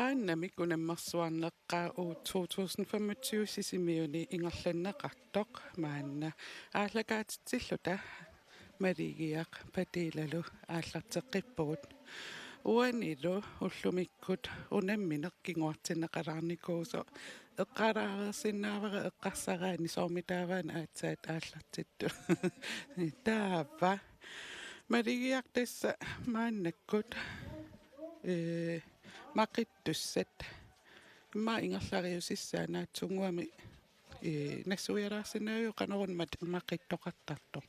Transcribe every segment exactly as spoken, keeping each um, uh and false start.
Maannamik unammersuarneqqaaq U to tusind femogtyve Sisimiuni ingerlanneqartoq maanna aallakaatitsilluta Maligiaq Padilalu aallarteqqippugut. Uanilu ullumikkut unammineq kinguartinneqalaarnikuusoq eqqaalaareersinnaavara eqqarsaraanni soormitaava aatsaat aallartittut. Taava. Maligiaq tassa maannakkut, ee, maqittussat. Immaqa ingerlariusissaat naatsunnguamik, ee, nassuialaarsinnaaviuk qanoruna mat-, maqittoqartartoq?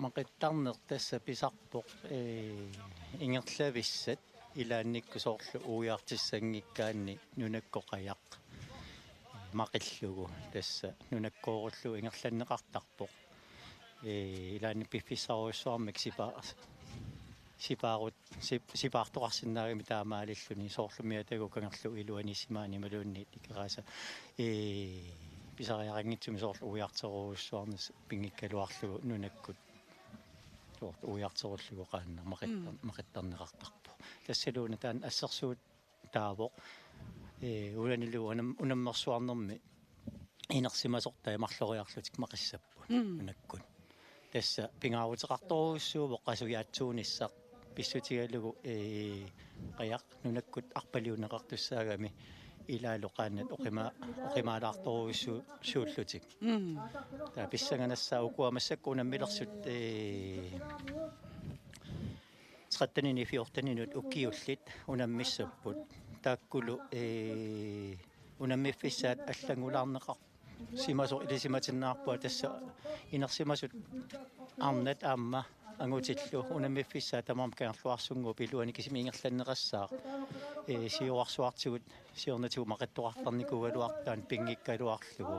Maqittarneq tassa pisarpoq, ee, ingerlavissat ilaannikkut soorlu uiartissanngikkaanni nunakkut qajaq maqillugu tassa nunakkoorullugu ingerlanneqartarpoq. Ee, ilaanni piffissarujussuarmik sipa-, sipaarut-, sip-, sipaartoqarsinnaagami taamaalilluni soorlu Miatagu Kangerluup iluani simaani imaluunniit Ikeraasa, ee, pisariaqanngitsumik soorlu uiartorujussuarnissaq pinngikkaluarlugu nunakkut soorlu uiartorullugu qaannaq maqittar-, Mm. maqittarneqartarpoq. Tassaluuna taanna assersuut taavoq. Ee, unanilu unam-, unammersuarnermi inersimasortai marloriarlutik maqissapput Mm. nunakkut. Tassa pingaaruteqartorujussuuvoq qasujaatsuunissaq pissutigalugu, ee, qajaq nunakkut arpaliunneqartussaagami ilaalu qaannat oqima-, oqimaalaartorujussuullutik. Mm. Taava pissanganassaaq ukua massakkut unammilersut, ee, tretteninik fjorteninut ukiullit unammissapput. Taakkulu, ee, unammiffissaat allanngulaarneqarsimasoq ilisimatinneqarpoq tassa inersimasut arnat aamma angutillu unammiffissaat tamarmik Kangerluarsunnguup iluani kisimi ingerlanneqassaaq, ee, siuarsuartigut siornatigut maqittoqartarnikuugaluartaat pinngikkaluarlugu.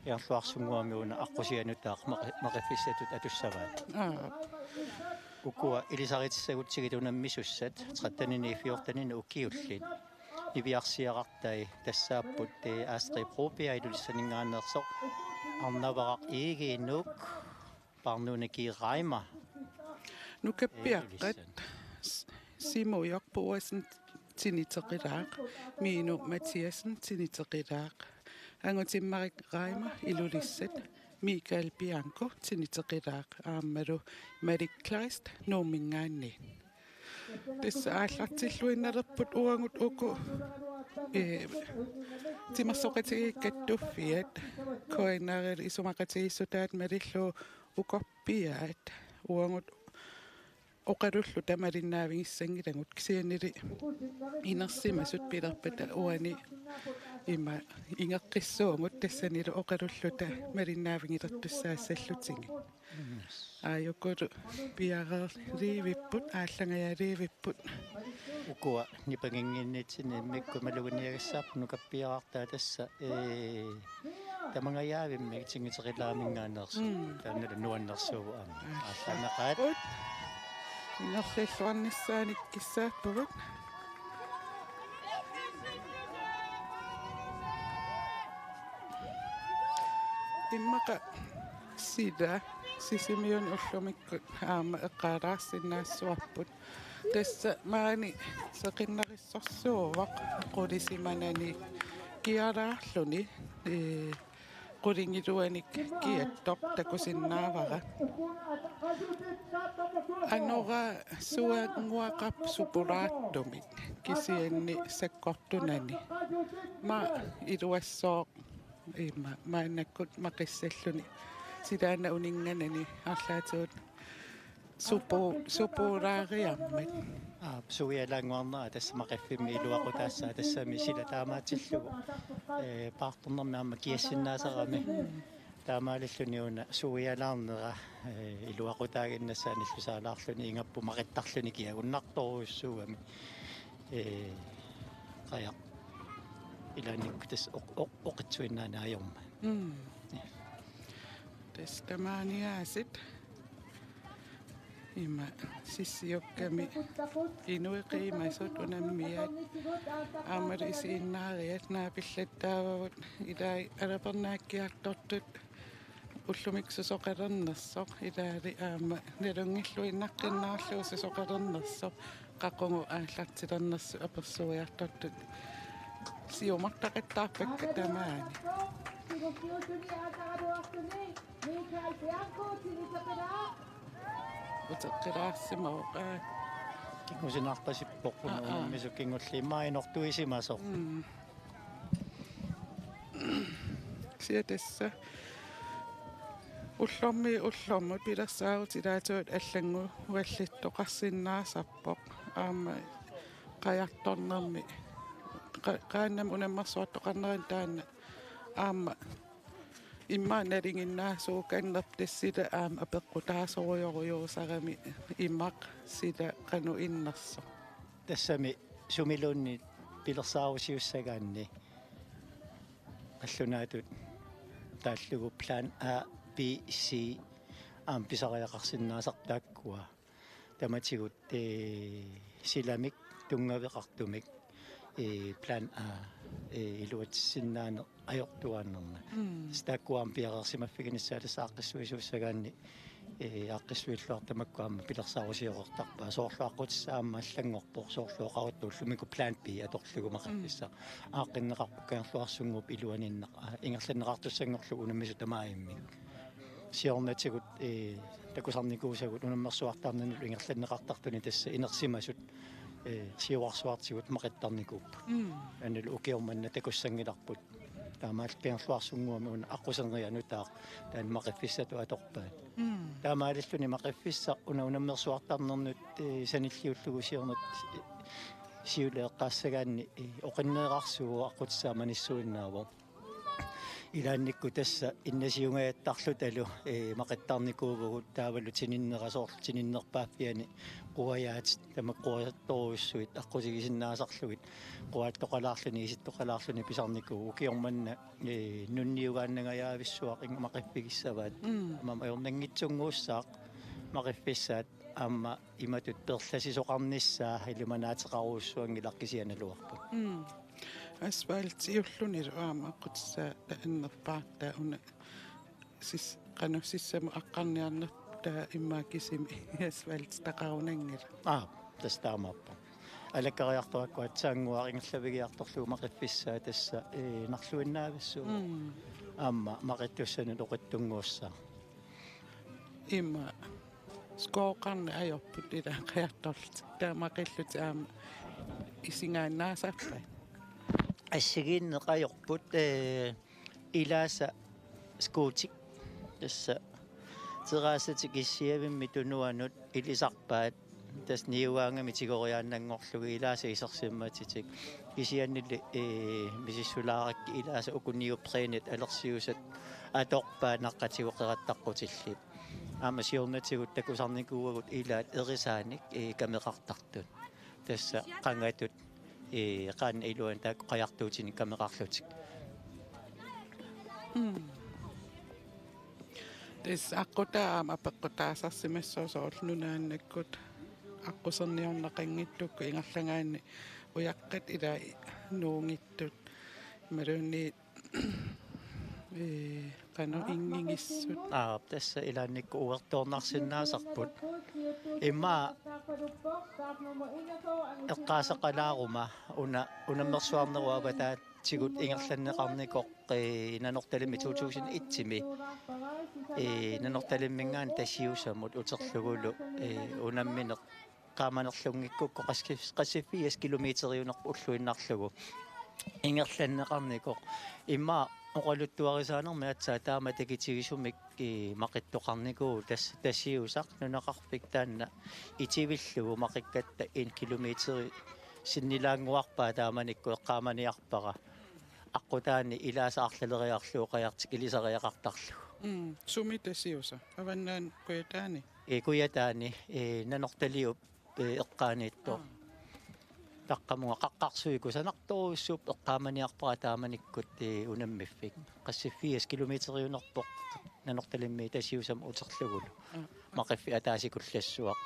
Kangerluarsunnguami una aqqusianut taaq maqi-, maqiffissatut atussavaat. Aap. Ukua ilisaritsissagutsigit unammisussat tretteninik fjorteninut ukiullit niviarsiaqartai tassaapput, ee, Astrid Broberg Ilulissaninngaanneersoq, Arnavaraq Egedep Parnunik Reimer. Nukappiaqqat Ilulissat. S-, Simujoq Boasen Tiniteqilaaq, Miinu Mathiassen Tiniteqilaaq, Angutimmarik Reimer Ilulissat, Michael Bianco Tiniteqilaaq aammalu Malik Kleist Nuumminngaanniit. Tassa aallartilluinnalerput uagut uku, ee, timersoqatigiit kattuffiat, K N R-ip isumaqatigiissutaat malillugu ukorpiaat uagut oqalulluta malinnaavigissanngilagut kisiannili inersimasut pilerpata uani ima ingeqqissuugut tassanilu oqalulluta malinnaavigilertussaassallutigu. Aajukulu piareerliivipput, aallangajaliivipput. Ukua nipanginnginnitsinni immikkut maluginiagassaapput nukappiarartaa tassa, ee, tamangajaavimmi Tinguteqilaaminngaanneersoq. Mm. Taannalu nuannersuuvoq aamma. Aallarneqaat. Ingerlalluarnissaanik kissaappugut. Immaqa sila Sisimiuni ullumikkut aamma eqqaalaarsinnaassavarput. Tassa maani seqinnarissorsuuvoq qulisimanani kialaarluni, ee, qulingiluanik kiattoq takusinnaavara. Anorsuannguaqarpoq supulaartumik kisianni sakkortunani. Aamma iluassooq ima maannakkut maqissalluni. Silaanna uninnganani arlaatigut supu-, supulaariarmat. Aap, suialaannguarnera tassa maqiffimmi iluaqutaassaaq tassami sila taamaatillugu. Ee, paartornermi aamma kiassinnaasarami. Taamaalilluni una suialaarnera, ee, iluaqutaaginnassaanillu saalaarluni ingammik maqittarluni kiagunnartorujussuugami. Ee, qajaq ilaannikkut tassa oq-, oq-, oqitsuinnaanani ajormat. Mm. Ja. Tassa tamaaniaasit. Ima sissiukkami inuit qiimasut unammiaat aammalu isiginnaariat naapillattaavavut ilai alapernaakkiartortut ullumikkut susoqalernersoq ilaali aamma nalunngilluinnaqqinnaarlugu susoqalernersoq qaqugu aallartilernersut apersuiartortut siumartaqattaarpakka tamaani. Uteqqilaarsimavoq, aa. Kingusinarpasippoq. Aa, aa. Unammisut kingulliit immaqa inortuisimasoq. Mm. Kisianni tassa ullormiit ullormut pilersaarutit ilaatigut allannguallattoqarsinnaasarpoq. Aamma qajartornermi qa-, qaannamut unammersuartoqarnerani taanna aamma immaqa nalinginnaasuukannerput, tassa sila aamma apeqqutaasorujorujussuusarami imaq sila qanoq innersoq. Tassami sumiluunniit pilersaarusiussagaanni qallunaatut taallugu plan A, B, C aamma pisariaqarsinnaasarput taakkua. Tamatigut, ee, silamik tunngaveqartumik, ee, plan A, ee, iluatsissinnaaneq ajortuaannarnak. Mm. Tassa taakkua aamma piareersimaffiginissaat tassa aaqqissuisuussagaanni, ee, aaqqissuilluartut tamakku aamma pilersaarusioqartarpaat. Soorlu aqqutissaq aamma allanngorpoq, soorlu oqarutta ullumikkut plan B atorlugu maqiffissaq. Mm. Aaqqinneqarpoq Kangerluarsunnguup iluaninnaq, aa, ingerlanneqartussanngorlugu unammisut tamaavimmik. Siornatigut, ee, takusarnikuusagut unammersuartarnernilu ingerlanneqartartuni tassa inersimasut, ee, siuarsuartigut maqittarnikuupput. Mm. Anilu ukioq manna takussanngilarput. Taamaalilluni Kangerluarsunnguami una aqquserniarnutaaq taanna maqiffissatut atorpaat. Mm. Taamaalilluni maqiffissaq una unammersuartarnernut, ee, sanilliullugu siornatigut, ee, siuleeqqaassagaanni, ee, oqinneerarsuuvoq aqqutissaq manissuinnaavoq. Ilaannikkut tassa innasiungajattarlutalu, ee, maqittarnikuuvugut taavalu tininnera soorlu tininnerpaaffiani quajaatit tamakku quajattorujussuit aqqutigisinnaasarlugit quaattoqalaarluni iisittoqalaarluni pisarnikuuvoq. Ukioq manna, ee, nunniugaannangajaavissuaq inga maqiffigissavaat. Mm. Aamma ajornanngitsunnguussaaq maqiffissaat aamma imatut perlasisoqarnissaa ilimanaateqarujussuanngilaq kisianni naluarput. Mm. Asfaltiullunilu aamma aqqutissaq annerpaartaa una sis-, qanoq sissamut aqqarniarnertaa immaqa kisimi asfaltitaqarunanngilaq. Aa, tassa taamaappoq. Alakkariartorakku aatsaannguaq ingerlavigiartorlugu maqiffissaat tassa, ee, narluinnaavissuuvoq. Mm. Aamma maqittussanut oqitsunnguussaaq. Immaqa skooqarneq ajorput ilaa qajartorlutik. Taava maqillutik aamma isigaannaasarpaat. Assigiinneq ajorput, ee, ilaasa skuutik. Tassa terrassetik issiavimmi tunuanut ilisarpaat. Tassa niugaangami tigoriaannanngorlugit ilaasa isersimmatitik. Kisiannili, ee, misissulaarakkit ilaasa uku neoprenit alersiusat atorpaat naqqatigut qerataqqutillit. Aamma siornatigut takusarnikuuagut ilaat erisaanik, ee, kameqartartut. Tassa qangatut, ee, qaannat iluanni taakku qajartuutinik kameqarlutik. Mm. Tassa aqqutaa aamma apeqqutaasarsimassaaq soorlu nunaannakkut aqquserniorneqanngitsukkut ingerlagaanni ujaqqat ilaa nuunngitsut. Imaluunniit, ee, qanoq inngigissut. Aa, tassa ilaannikkut uertoornarsinnaasarput. Immaqa eqqaasaqalaaruma una unammersuarnerup avataatigut ingerlanneqarnikoq, ee, Nanortalimmi to tusind et-imi, ee, Nanortalimminngaanniit Tasiusamut uterlugulu, ee, unammineq eqqaamanerlunngikkukku qassi-, qassifias kilometeriunerput ulluinnarlugu ingerlanneqarnikoq. Immaqa oqaluttuarisaanermi aatsaat taama takitigisumik, ee, maqittoqarnikuuvoq tas-, Tasiusaq nunaqarfik taanna itivillugu maqikkatta en kilometeri sinnilaannguarpaa taamanikkut eqqaamaniarpara. Aqqutaani ilaasa arlaleriarlugu qajartik ilisariaqartarlugu. Mm, sumi Tasiusaq? Avannaani Kujataani? Ee, Kujataani, ee, Nanortaliup, ee, eqqaaniittoq. Aa. Taqqamunga qaqqarsuit kusanartorujussuupput eqqaamaniarpara taamanikkut, ee, unammiffik. Qassifias kilometeriunerpoq Nanortalimmiit Tasiusamut uterlugulu. Aa. Maqiffik ataaseq kullassuaq.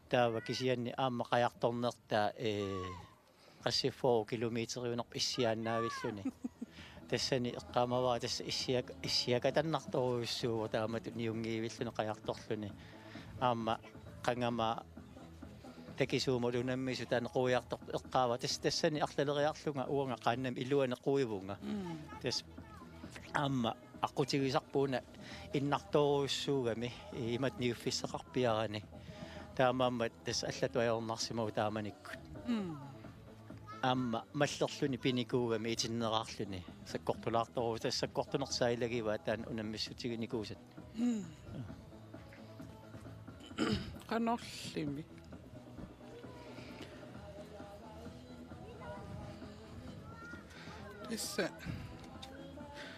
Taava kisianni aamma qajartornertaa, ee, qassiffik kilometeriunerpoq issiaannaavilluni. Tassani eqqaamavara tassa issiak-, issiakatannartorujussuuvoq taamatut niunngivilluni qajartorluni. Aamma qangami takisuumut unammisut taanna quiartorput eqqaavara. Tassa tassani arlaleriarlunga uanga qaannamik iluani quivunga. Mm. Tassa aamma aqqutigisarput una innartoorujussuugami imatut niuffissaqarpiarani. Taamaammat tassa allatut ajornarsimavoq taamanikkut. Mm. Aamma mallerluni pinikuugami itinerarluni. Sakkortulaartorujuuvoq, tassa sakkortunersaat ilagivaat taanna unammissutiginikuusat. Mm. Qanorlimi. Tassa.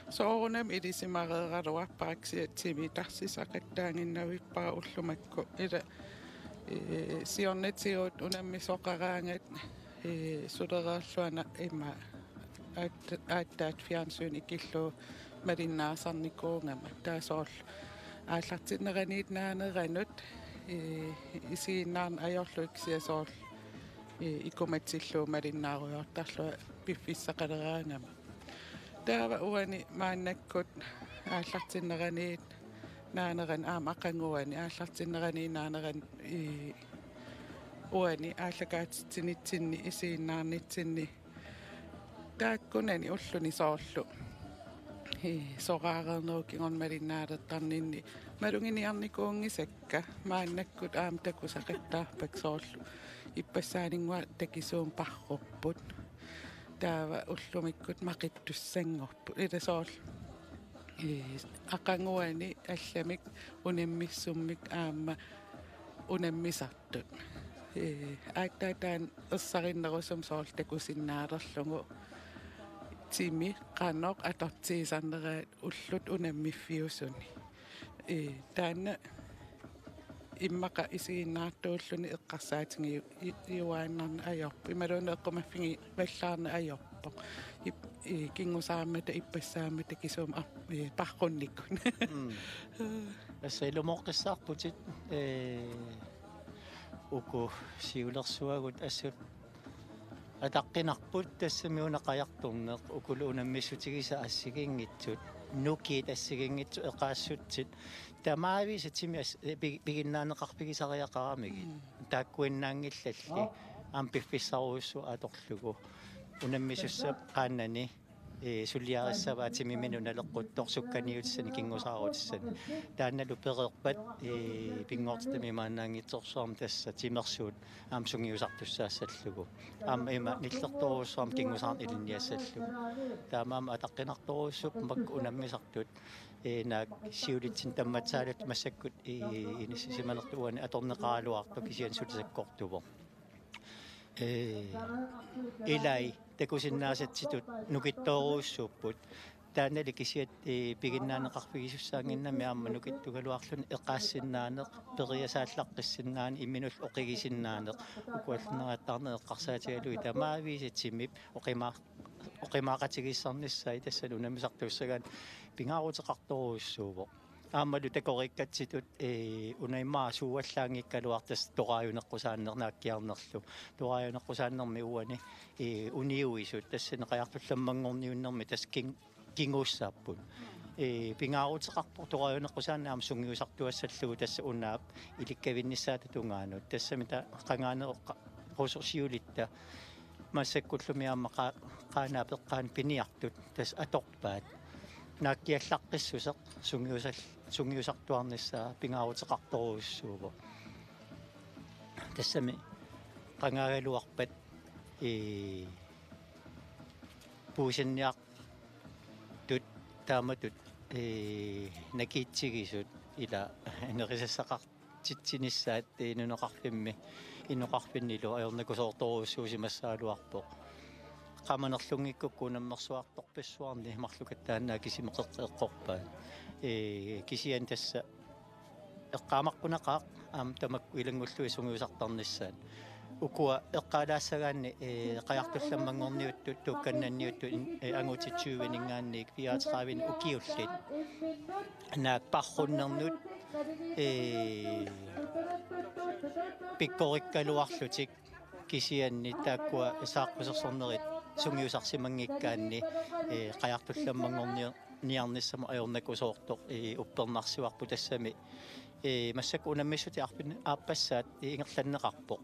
Soorunami ilisimareeraluarpara kisianni timitarsisaqattaaginnavippara ullumikkut. Ila, ee, siornatigut unammisoqaraangat, ee, sulereerluarlunga ima aat-, aatsaat fjernsyn ikillugu malinnaasarnikuugama. Taava soorlu aallartinneraniit naaneranut, ee, isiginnaarneq ajorlugu kisianni soorlu, ee, ikumatsillugu malinnaarujoortarlunga piffissaqaleraangama. Taava uani maannakkut aallartinneraniit naanerani aamma aqaguani aallartinneraniit naanerani, ee, uani aallakaatitsinitsinni isiginnaarnitsinni taakkunani ulluni soorlu. Ee, soraareernerup kingorna malinnaalertarninni maluginiarnikuunngisakka maannakkut aamma takusaqattaarpakka soorlu. Ippassaaninnguaq takisuumik parrorput. Taava ullumikkut maqittussanngorput. Ila soorlu. Ee, aqaguani allamik unammissummik aamma unammisartut. Ee, aatsaat taanna ersarinnerusumik soorlu takusinnaalerlugu timi qanoq atortigisarneraat ullut unammiffiusuni. Ee, taanna immaqa isiginnaartuulluni eqqarsaatigiu-, i-, -uaannarneq ajorpoq. Imaluunniit eqqumaffigivallaarneq ajorpoq. Ip-, ee, kingusaarmata, ippassaammata takisuumik ap-, ee, parrunnikut. Mm. Tassa ilumooqqissaarputit, ee, uku siulersuagut assut ataqqinarput tassami una qajartorneq, ukulu unammissutigisat assigiinngitsut, nukiit assigiinngitsut eqaassutsit, tamaavisa timi as-, ee, pi-, piginnaanneqarfigisariaqaramigit. Mm. Taakkuinnaanngillalli aamma piffissarujussuaq atorlugu. Unammisussap qaannani, ee, suliarissavaa timiminnut naleqquttoq sukkaniutissani kingusaarutissani. Taannalu pereerpat, ee, pinngortitami imaannaanngitsorsuarmik tassa timersuut aamma sungiusartussaassallugu. Aamma ima nillertorujussuarmik kingusaarneq ilinniassallugu. Taamaammat ataqqinartorujussuupput makku unammisartut, ee, naak siulitsinni tammatsaallutik massakkut, ee, inissisimanertut uani atorneqaraluartoq kisianni suli sakkortuvoq. Ee, ilai takusinnaasatsitut nukittoorujussuupput. Taannali kisiat, ee, piginnaanneqarfigisussaannginnami aamma nukittugaluarluni eqaassinnaaneq, periasaallaqqissinnaanani imminullu oqigisinnaaneq, ukuallanneqattaarneq eqqarsaatigalugit tamaavisa timip oqimaa-, oqimaaqatigiissaarnissaa tassani unammisartussagaanni pingaaruteqartorujussuuvoq. Aammalu takoriikkatsitut, ee, una immaqa suuallaanngikkaluartoq tassa toraajuneqqusaanneq naakkiarnerlu. Toraajuneqqusaannermi uani, ee, uniuisut tassani qajartullammanngorniunnermi tassa kin-, kinguussaapput. Ee, pingaaruteqarpoq toraajuneqqusaanneq aamma sungiusartuassallugu tassa unaap ilikkavinnissaata tungaanut. Tassami ta-, qangaanerusoq siulitta massakkullu aamma qa-, qaanaap eqqaani piniartut tassa atorpaat. Naakkiallaqqissuseq sungiusal-, sungiusartuarnissaa pingaaruteqartorujussuuvoq. Tassami qangaagaluarpat, ee, puisinniartut taamatut, ee, nakiitsigisut ila nerisassaqar- titsinissaat, ee, nunaqarfimmi, innoqarfinnilu ajornakusoortorujussuusimassagaluarpoq. Qamanerlunngikkukku unammersuartorpassuarni marluk aatsaat kisimi qeqqeqqorpaat. Ee, kisianni tassa eqqaamaqqunaqaaq aamma tamakku ilanngullugit sungiusartarnissaat. Ukua eqqaalaassagaanni, ee, qajartullammanngorniuttut, tuukkannanniuttut, ee, angutit tyveninngaanniit fireogtredive ukiullit. Naak parrunnernut, ee, pikkorikkaluarlutik kisianni taakkua saaqqusersornerit sungiusarsimanngikkaanni, ee, qajartullammanngorniar-, niarnissamut ajornakusoortoq, ee, uppernarsivarput tassami, ee, massakkut unammissutit arfin-, aappassaat, ee, ingerlanneqarpoq.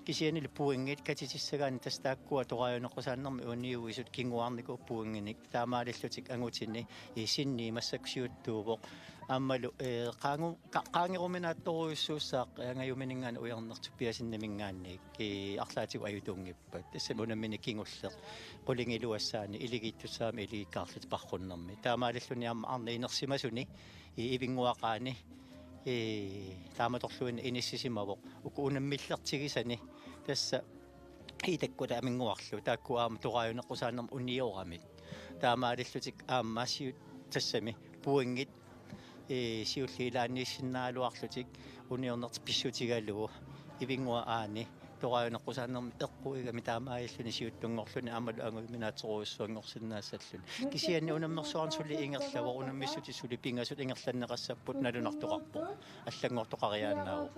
Kisiannili pointit katitissagaanni tassa taakkua toraajuneqqusaannermi uniuisut kinguaarnikuupput pointinik. Taamaalillutik angutini, ee, Sinni massakkut siuttuuvoq. Aammalu, ee, qaangu-, qa-, qaangeruminaatsorujussuussaaq, ee, angajumininngaanniit ujarnertut piasinnaminngaanniit, ee, arlaatigut ajutuunngippat. Tassami unammineq kingulleq qulingiluassaani iligiittussaammat iligikkaarlutik parrunnermi. Taamaalilluni aamma arnat inersimasuni, ee, Ivinnguaqaani, ee, taamatorluinnaq inissisimavoq. Uku unammillertigisani tassa Itakkut Aminnguarlu, taakku aamma toraajuneqqusaannermik unioramik. Taamaalillutik aamma siut-, tassami pointit, ee, siulliit ilaanniissinnaagaluarlutik uniornertik pissutigalugu Ivinnguaq Aani toraajuneqqusaannermik eqquigami taamaalilluni siuttunngorluni aammalu angajuminaatsorujussuanngorsinnaassalluni. Kisianni unammersuarnut suli ingerlavoq, unammissutit suli pingasut ingerlanneqassapput, nalunartoqarpoq. Allanngortoqariaannaavoq.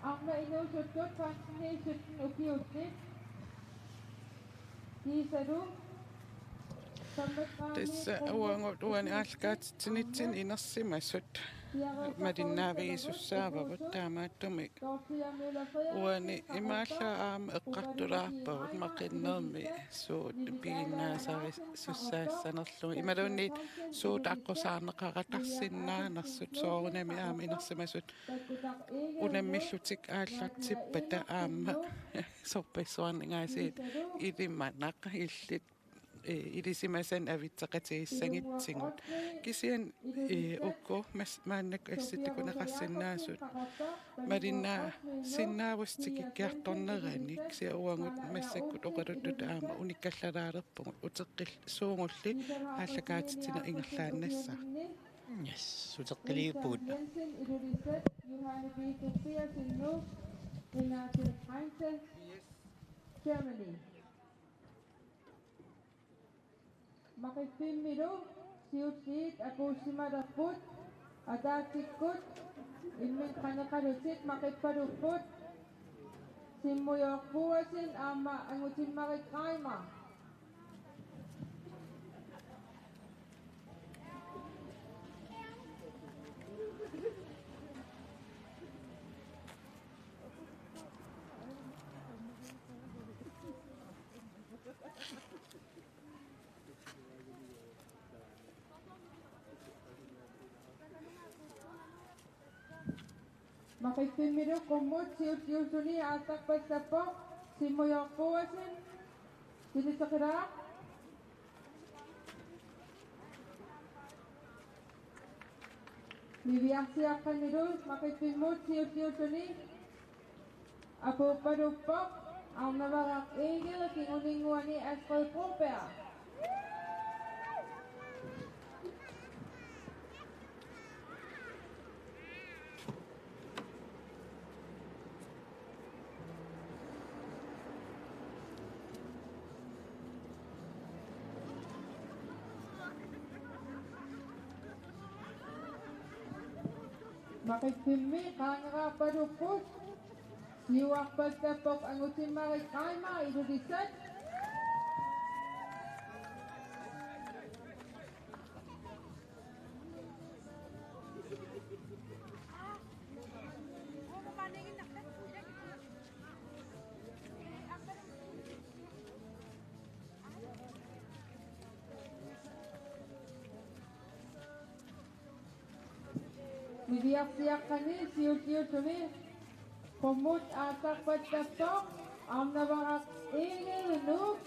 Arnat inuusuttut femten sytten ukiullit. Kiisalu sammatqaami. Tassa uagut uani aallakaatitsinitsinni inersimasut malinnaavigisussaavagut, taamaattumik uani imaallaat aamma eqqartulaarpagut maqinnermi suut piginnaasarisussaassanerlugit imaluunniit suut aqqusaarneqaratarsinnaanersut, soorunami aamma inersimasut unammillutik aallartippata aamma sorpassuarnik aasiit ilimanaq illit, ee, ilisimasanik avitseqatigiissagitsigut. Kisianni, ee, uku mas-, maannakkut assut takuneqarsinnaasut malinnaasinnaavussi tikikkiartornerani, kisianni uagut massakkut oqaluttut aamma unikkallalaarpugut uteqqil-, suugulli aallakaatitsineq ingerlaannassaaq. Yes, uteqqiliuppugut. Jensen, Ilulissat, Johanne B. Tobiassen, Nuuk, Renate Heinze, Germany. Maqiffimmilu siulliit apuussimalerput ataatsikkut imminnut qanoq iliorlutik maqippalupput, Simmujooq Boasen aamma Angutimmarik Reimer. Maqiffimmilu qummut siulliulluni aallarpassappoq Simmujooq Boasen, Silisseqilaaq. Niviarsiaqqanilu maqiffimmut siulliulluni apuuppaluppoq Arnavaraq Egede kinguninnguani Astrid Broberg. Maqiffimmi qaangeraappalupput siuarpassappoq Angutimmarik Reimer, Ilulissat. Niviarsiaqqani siulliulluni qummut aallarpassappoq Arnavaraq Egede, Nuuk.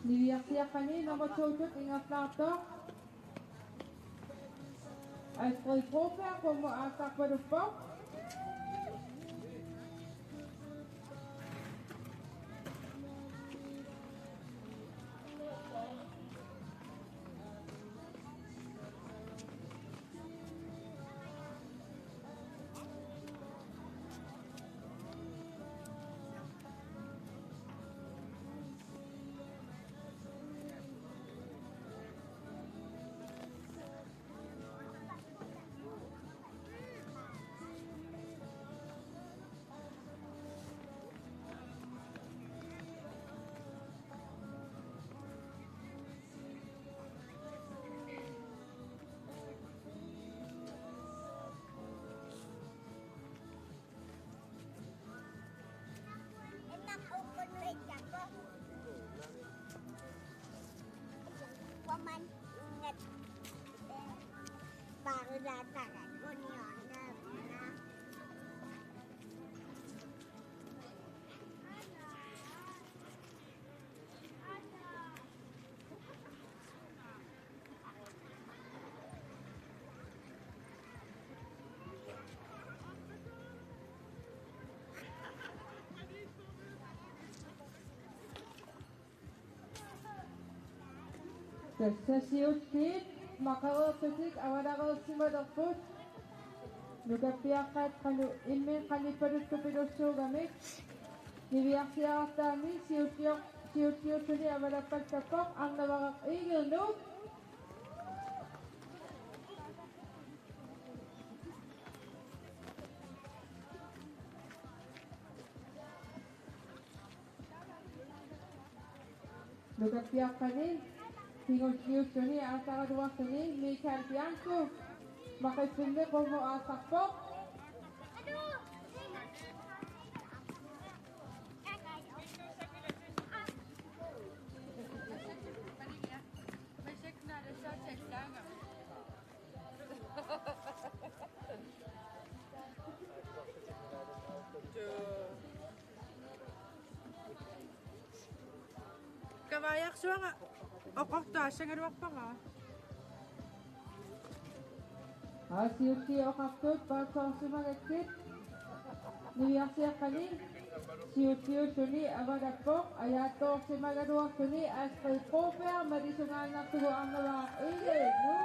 Niviarsiaqqani nummer to-tut ingerlaartoq Astrid Broberg, qummut aallarpaluppoq. Tassa siulliit maqareersutik avalareersimalerput. Nukappiaqqat qanoq imminnut qanippaluttut pilussuugamik. Niviarsiartaami siullio-, siulliulluni avalappallappoq Arnavaraq Egede. Nukappiaqqani kingulliulluni aallaralluarluni Michael Bianco Maqissinni qummut aallarpoq. Kavaajarsuara oqartuassagaluarpara. Aa, siulliit oqartut paatsoorsimagakkit. Niviarsiaqqani siulliulluni avalappoq, ajaattoorsimagaluarluni Astrid Broberg, malisungaannartugut Arnavaraq Egede.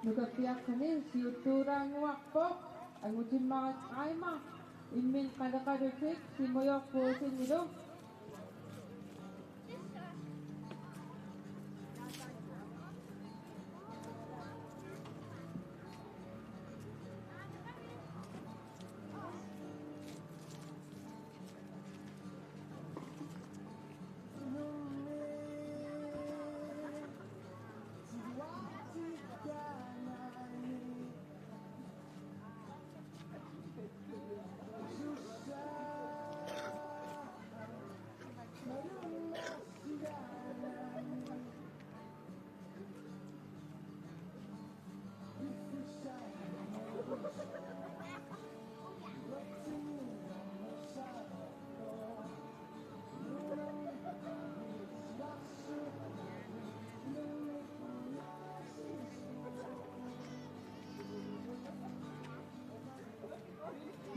Nukappiaqqani siuttuulaannguarpoq Angutimmarik Reimer, imminnut qaleqalutik Simujorpuutinnilu.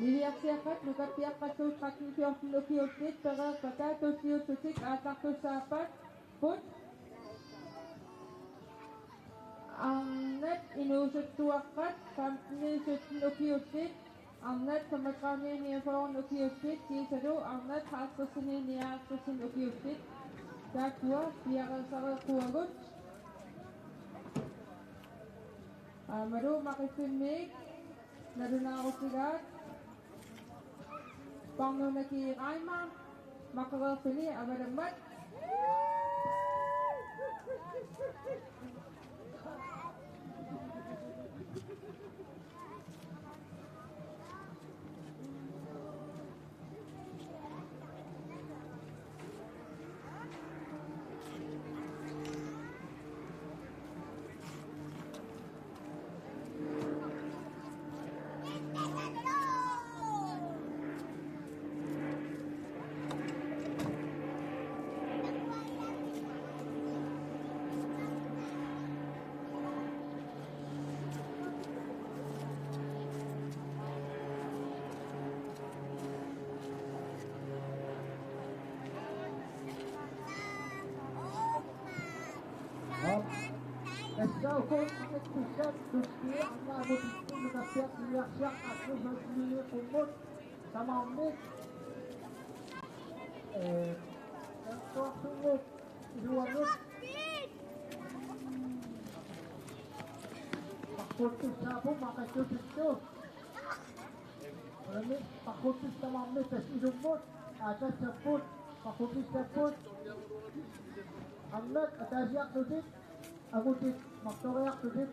Niviarsiaqqat nukappiaqqallu tretten fjorten ukiullit pereerpata tulliullutik aallartussaappagut. Arnat inuusuttuaqqat femten sytten ukiullit, arnat femogtredive niogfyrre ukiullit, kiisalu arnat halvtreds nioghalvtreds ukiullit. Taakkua piareersareerpugut. Aammalu Maqiffimmiit nalunaarutigaat Parnunaki Raima, Maqereerfini avalammat. Tassa uku tussat tussiarnaamut nunarsiarniarsiartarlugu qummut tamarmik. Ee, ersuarsunnguup iluanut. Paqquttussaapput maqattutittu. Ulami paqquttussat tamarmik tassa ilummut. Aa, tassapput paqquttussaapput. Aamma ataasiarlutik angutit marloriarlutik.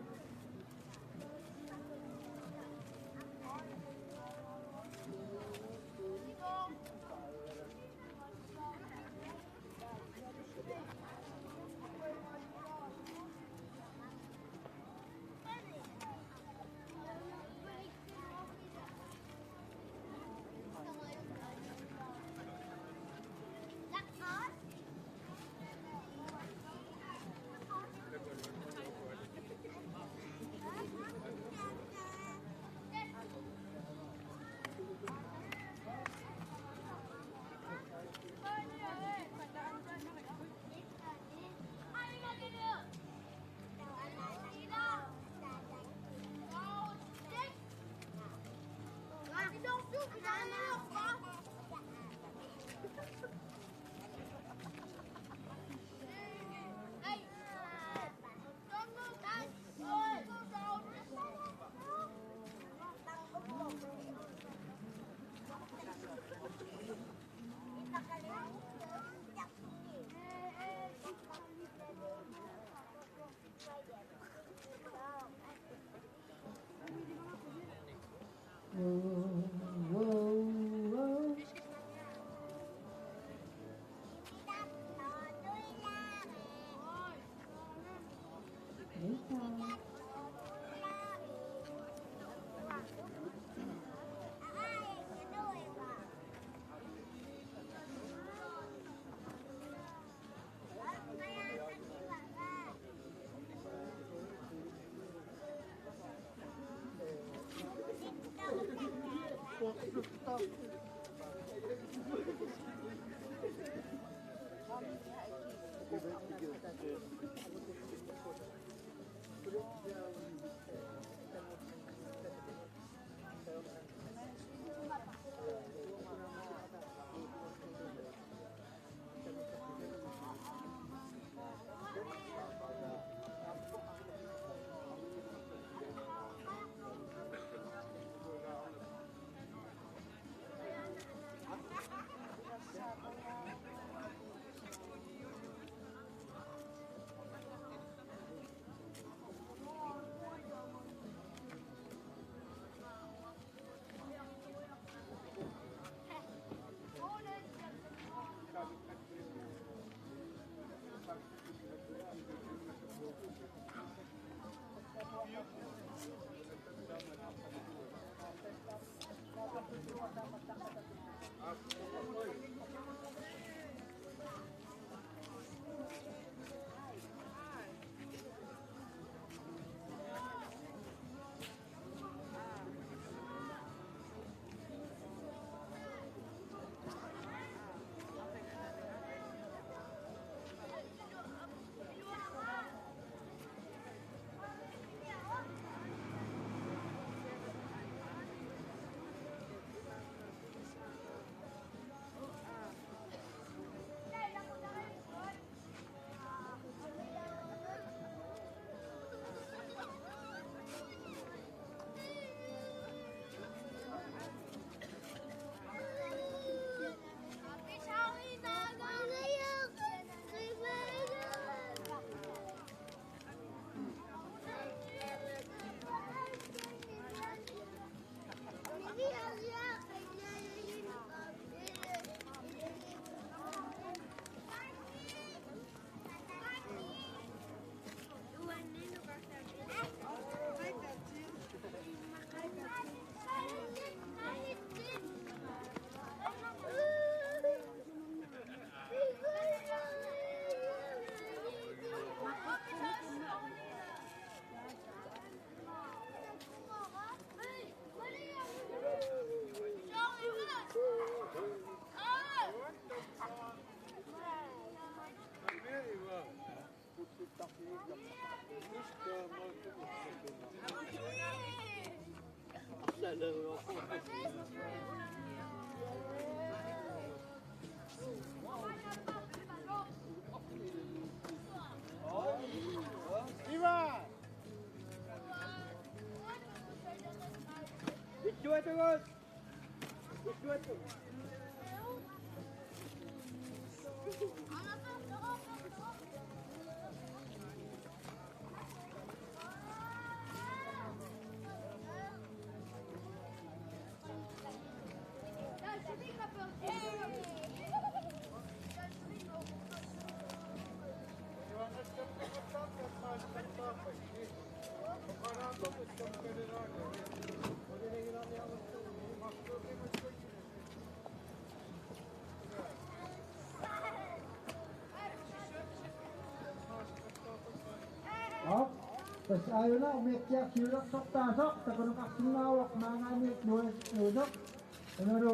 Ivan! Istuatugut! Op. Tassa aajuna umiatsiaq siulersortaasoq takuneqarsinnaavoq maanngaanniit nuannersuusoq. Unalu.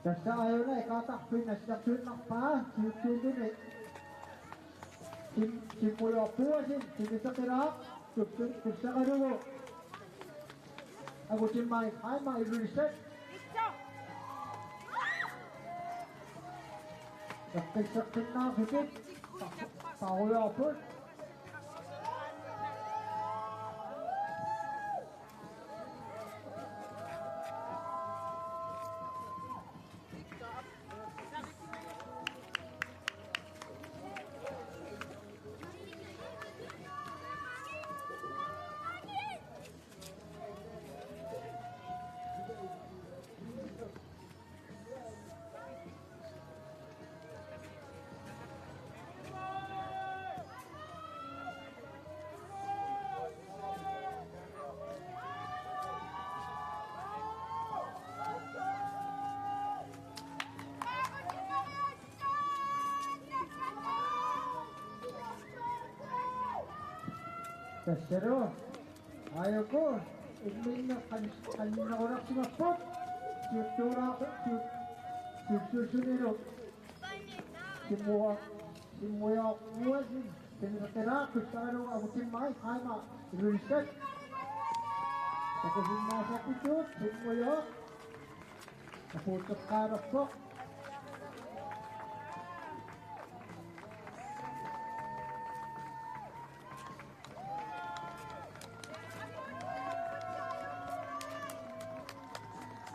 Tassa aajuna ekaattarfik nassaartuinnarpaa siuttuulluni. Sim-, Simmujoorpuasin, Simiteqilaaq, tup-, tup-, tussaqalugu. Angutimmaai Haima Ilulissat. Eqqisseqqinnaarlutik. Parujaarput. Tassalu. Aajuku, imminneq qan-, qannerunarsimapput, siuttuulaaqi-, siut-, siuttuussunilu. Simmua-, Simmujoorpuasin, Simiteqilaaq, tussaqalugu Angutimmaai Haima Ilulissat. Takusinnaasapput, Simmujooq. Apuutseqqaalerpoq.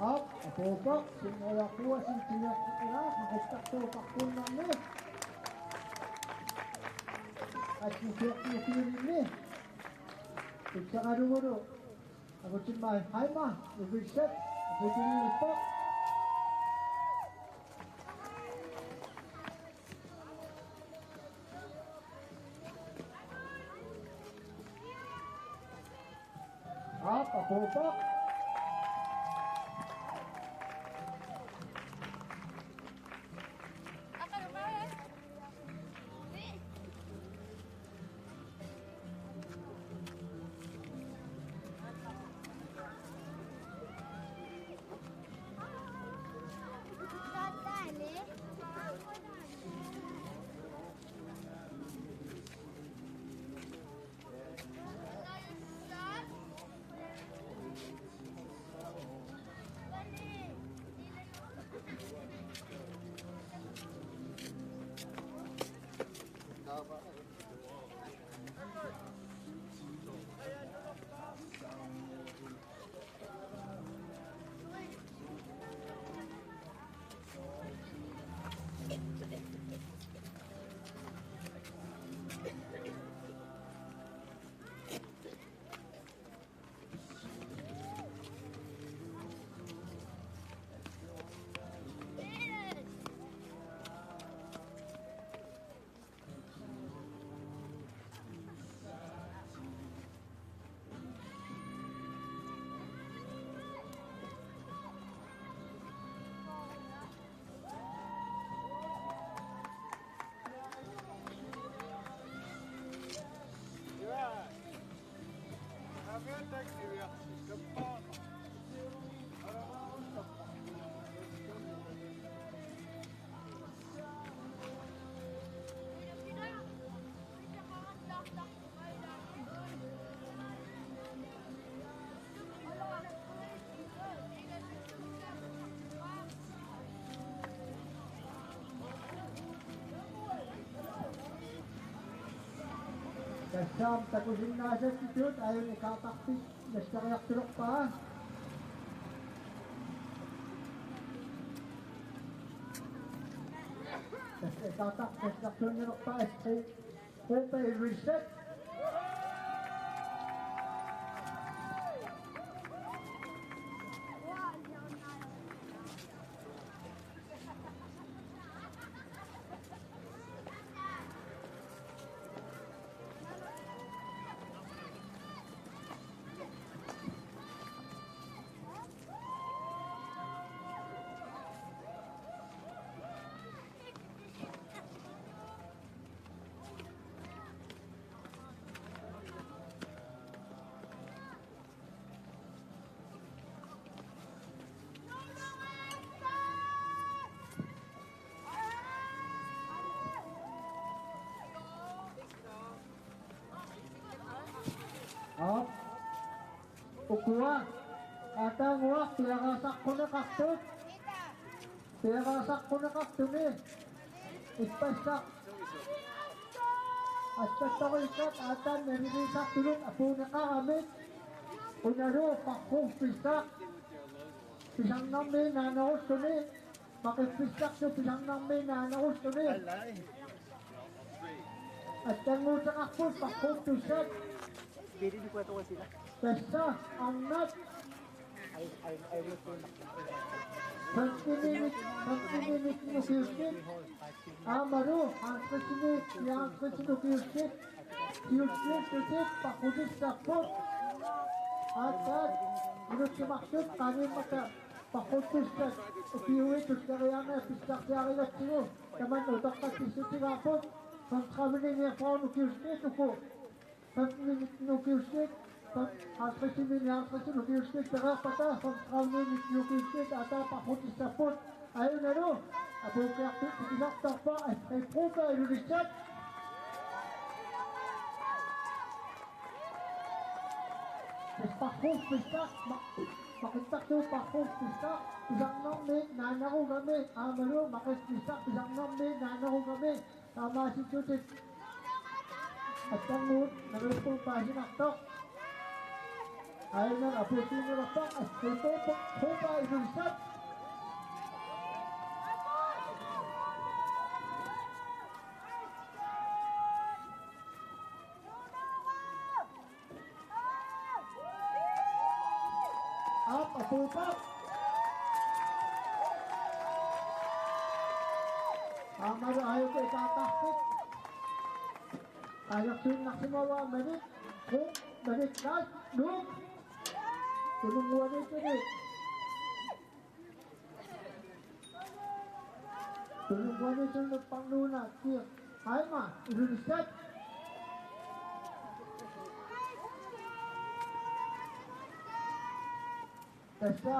Aap, apuuppoq, Simmujoorpuasin, Simiteqilaaq, maqittartuupput qaqornermi. Assusiortuusiuninni. Tussaqalugulu. Angutimmaai Haima, Ilulissat, apuussiniippoq. Aap, apuuppoq. Taam takusinnaasattut aajuna ikaartarfik nassariartulerpaa. Tassa ikaartarfik nassartuunnerpaa S P Broberg Ilulissat. Aap. Ukua. Aatsaannguaq piareersaqquneqartut. Piareersaqquneqartuni. Ippassaq. Assattorisat aatsaat naliliisartunut apuunneqaramik. Unalu parruuffissaq. Pisarnermiit naanerulluni. Maqiffissarlu pisarnermiit naanerulluni. Aatsaannguuteqarput parruuttussat. Tassa arnat. Femteninik, femteninik ukiussit. Aammalu halvtredsinik, halvtredsinik ukiussit. Siulliullutik parrutissapput. Aatsaat minutsimaqsut qaangiummata parruuttussat ukiuit tulleriiaarneq pissarsiarigatsigu tamanna utoqqatsissutigaarput. Femogtredivenik niogfyrre ukiussit uku. Femteninik ukiussit, halvtredsinik halvtredsinik ukiussit pereerpata, femogtredivenik ukiussit aatsaat parrutissapput. Aajunalu apuukkiartukkut tikisartarpaa S P Broberg Ilulissat. Tassa parruuffissaq, ma-, maqiffissarlu parruuffissaq, pisarnermiit naanerugami, aammalu maqiffissaq pisarnermiit naanerugami, taamaasilluni aatsaannguaq neriuppunga paasinartoq. Aajuna apuussiuunneqarpoq S P Broberg Ilulissat. Aap, apuupput. Aammalu aajuku ikaartarfik. Aajartuinnarsimavaa Manik, Manik Klaus, Nuuk. Tununnguaniittunik. Tununnguaniittunik Parnuuna Kiir Heimar, Ilulissat. Tassa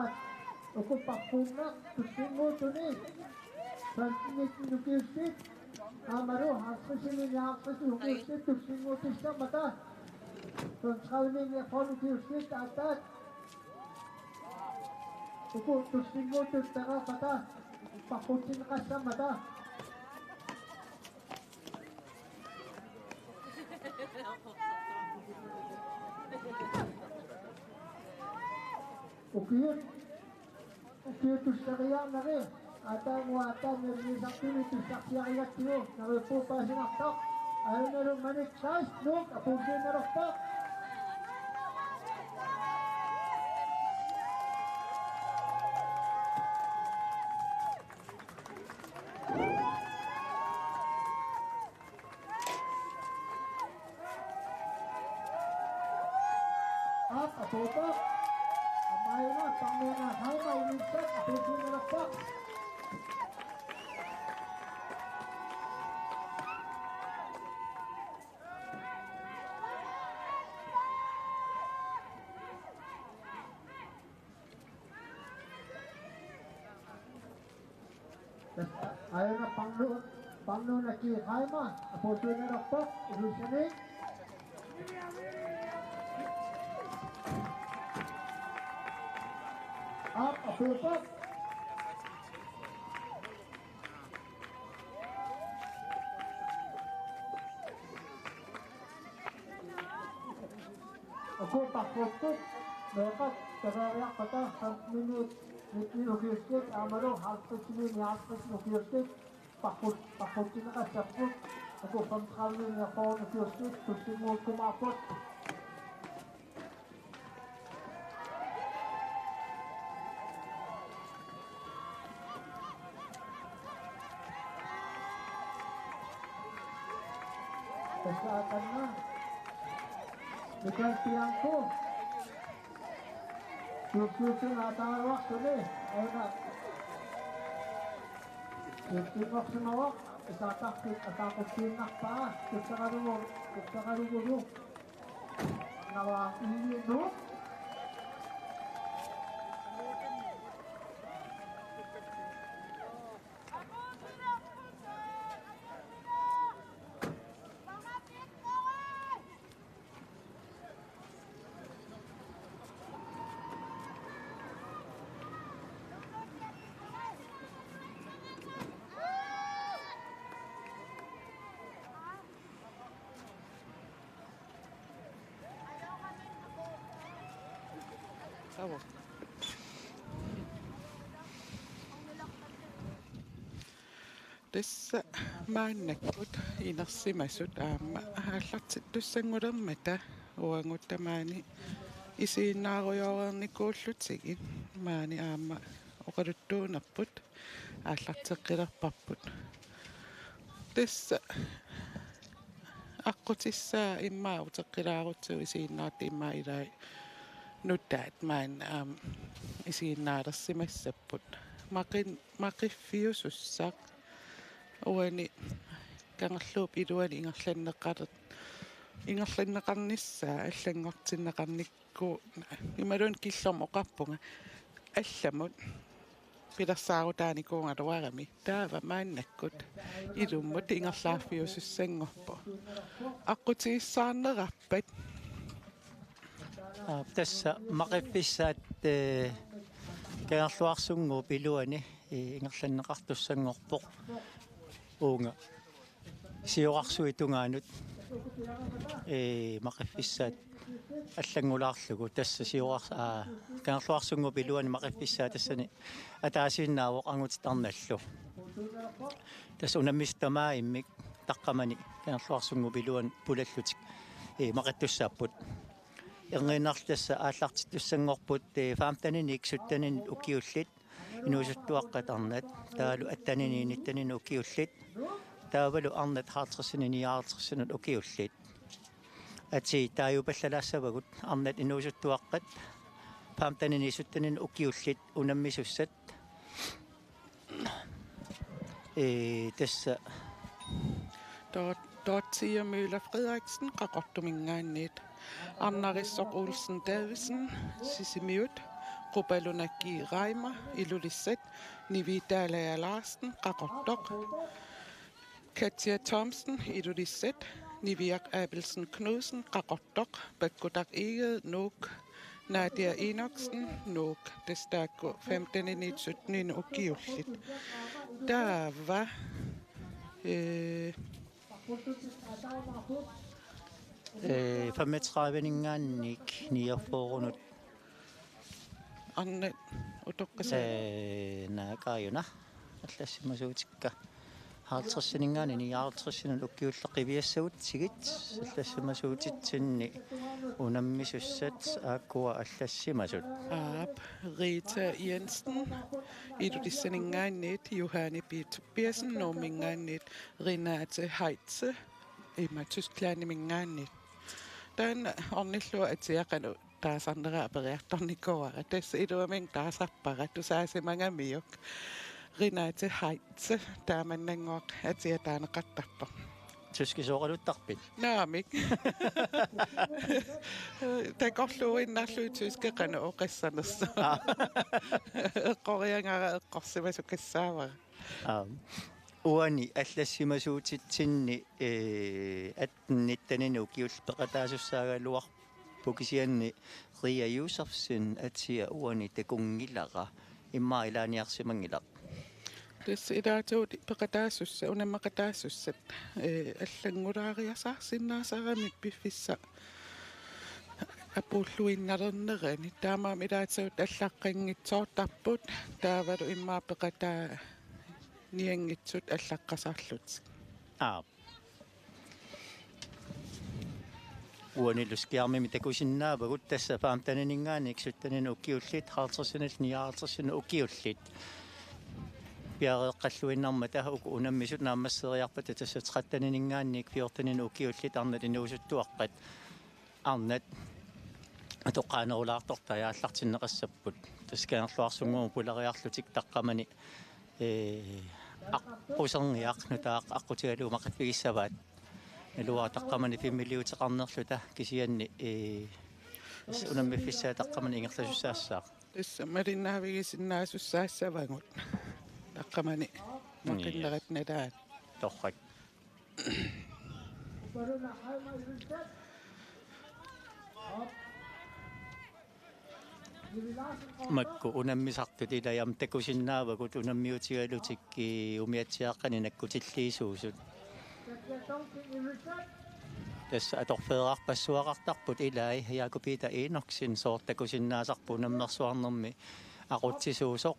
uku parruuffissat tullinnguuttunik femteninik ukiussit aammalu halvtredsinik halvtredsinik ukiussit tullinnguutissammata. Femogtredivenik niogfyrre ukiussit aatsaat uku tullinnguuttut pereerpata parruutsinneqassammata. Ukiut, ukiut tulleriiaarneri, aatsaannguaq aatsaat naliliisartunut pissarsiarigatsigu, neriuppunga paasinartoq, aajunalu Manik Klaus, Nuuk, apuussiuunneqarpoq. Aap, apuupput. Aamma Parnuuna Heimar, Ilulissat, apuussiuunneqarpoq. Aajuna Parnu-, Parnuuna Kiir Heimar, apuussiuunneqarpoq, Ilulissani. Aap, apuupput. Kupakkuttu, meeqqat, takooriarpata, femten minut, nitten ukiullit, aammalu halvtreds minut, halvtreds ukiullit, pakkut-, pakkutsinneqassapput, uku femogtredive minut, fyrre ukiullit, tullinnguukkumaarput. Tassa akanna. Michael Bianco. Suusuusun aataaruartuni. Auna. Suusuusorsimavoq. Isaattarpit ataaquttiinnarpaa. Tussaqalugu. Tussaqalugulu. Navaa iinnu. Tassa maannakkut inersimasut aamma aallartittussanngulermata uagut tamaani isiginnaarujoreernikuullutigit maani aamma oqaluttuunerput aallarteqqilerparput. Tassa aqqutissaa immaqa uteqqilaarutsigu isiginnaartut immaqa ilai nutaat maani aamma isiginnaalersimassapput. Maqin-, maqiffiusussaq uani Kangerluup iluani ingerlanneqar-, ingerlanneqarnissaa allanngortinneqarnikku imaluunniit killormut oqarpunga allamut pilersaarutaanikuugaluarami taava maannakkut ilummut ingerlaaffiusussanngorpoq. Aqqutigissaarnerarpat? Aa, tassa maqiffissaat, ee, Kangerluarsunnguup iluani, ee, ingerlanneqartussanngorpoq. Uunga siorarsuit tungaanut, ee, maqiffissaat allanngulaarlugu tassa siorar-, aa, Kangerluarsunnguup iluani maqiffissaat tassani ataasiinnaavoq angutit arnallu. Tassa unammisut tamaavimmik taqqamani Kangerluarsunnguup iluani pulallutik, ee, maqittussaapput. Erniinnarli tassa aallartittussanngorput, ee, femteninik sytteninit ukiullit inuusuttuaqqat arnat, taavalu atteninit nitteninit ukiullit, taavalu arnat halvtredsinit nioghalvtredsinit ukiullit. Atii taajupallalaassavagut arnat inuusuttuaqqat femteninik sytteninit ukiullit unammisussat. Ee, tassa. Dor-, Dorthea Møller Frederiksen, Qaqortuminngaanniit. Arnarisoq Olsen Davidsen, Sisimiut. Qupalunaq G. Reimer, Ilulissat. Nivi Dalager Larsen, Qaqortoq. Katja Thomsen, Ilulissat. Niviaq Abelsen Knudsen, Qaqortoq. Pakkutaq Egede, Nuuk. Nadia Enoksen, Nuuk, tassa taakku femteninit sytteninit ukiullit. Taava, ee, Ee, femogtrediveninngaanniit niogfyrrenut. Arnat utoqqasaat. Ee, naakaajuna. Allassimasuutikka. Halvtredsininngaanniit nioghalvtredsinut ukiullit qiviassagutsigit allassimasuutitsinni unammisussat aakkua allassimasut. Aap, Rita Jensen, Ilulissaninngaanniit, Johanne Piet Tobiassen, Nuumminngaanniit, Renate Heitze, ima Tysklandiminngaanniit. Taanna ornillugu atia qanoq taasarnera aperiartornikuuara. Tassa iluamik taasarpara, tusaasimagamiuk. Renate Heitze, taamannannguaq atia taaneqartarpoq. Tyskisooqaluttarpit? Naamik. Takorluuinnarlugu tyske qanoq oqassanersoq. Aa. Eqqoriagara eqqorsimasukassaavara. Aap. Uani allassimasuutitsinni, ee, atten nitteninit ukiullit peqataasussaagaluarput kisianni Ria Josefsen atia uani takunngilara, immaqa ilaaniarsimanngilaq. Tassa ilaatigut peqataasussat, unammaqataasussat, ee, allanngulaariasaarsinnaasarami piffissaq Apuulluinnalernerani taamaammat ilaatigut allaqqanngitsoortarput, taavalu immaqa peqataanianngitsut allaqqasarlutik. Aap. Uanilu skærmimi takusinnaavagut, tassa femtenininngaanniit sytteninut ukiullit, halvtredsinillu nioghalvtredsinut ukiullit. Piareeqqalluinnarmata uku unammisut naammassereerpata, tassa trettenininngaanniit fjorteninut ukiullit arnat inuusuttuaqqat. Arnat atoqqaanerulaartortai aallartinneqassapput. Tassa Kangerluarsunnguamut pulariarlutik taqqamani, ee, aqquserniaq nutaaq aqqutigalugu maqiffigigassavaat. Naluara taqqamani filmiliuteqarnerluta kisianni, ee, tassa unammiffissaa taqqamani ingerlasussaassaaq. Tassa malinnaavigisinnaasussaassavagut. Taqqamani maqinnerat nalaat. Torrak. Makku unammisartut ilai aamma takusinnaavagut unammiutigalutik, ii, umiatsiaaqqanik nakkutilliisuusut. Tassa atorfeerarpassuaqartarput ilai Jakob Peter Enoksen, sooq takusinnaasarput unammersuarnermi aqutsisuusoq.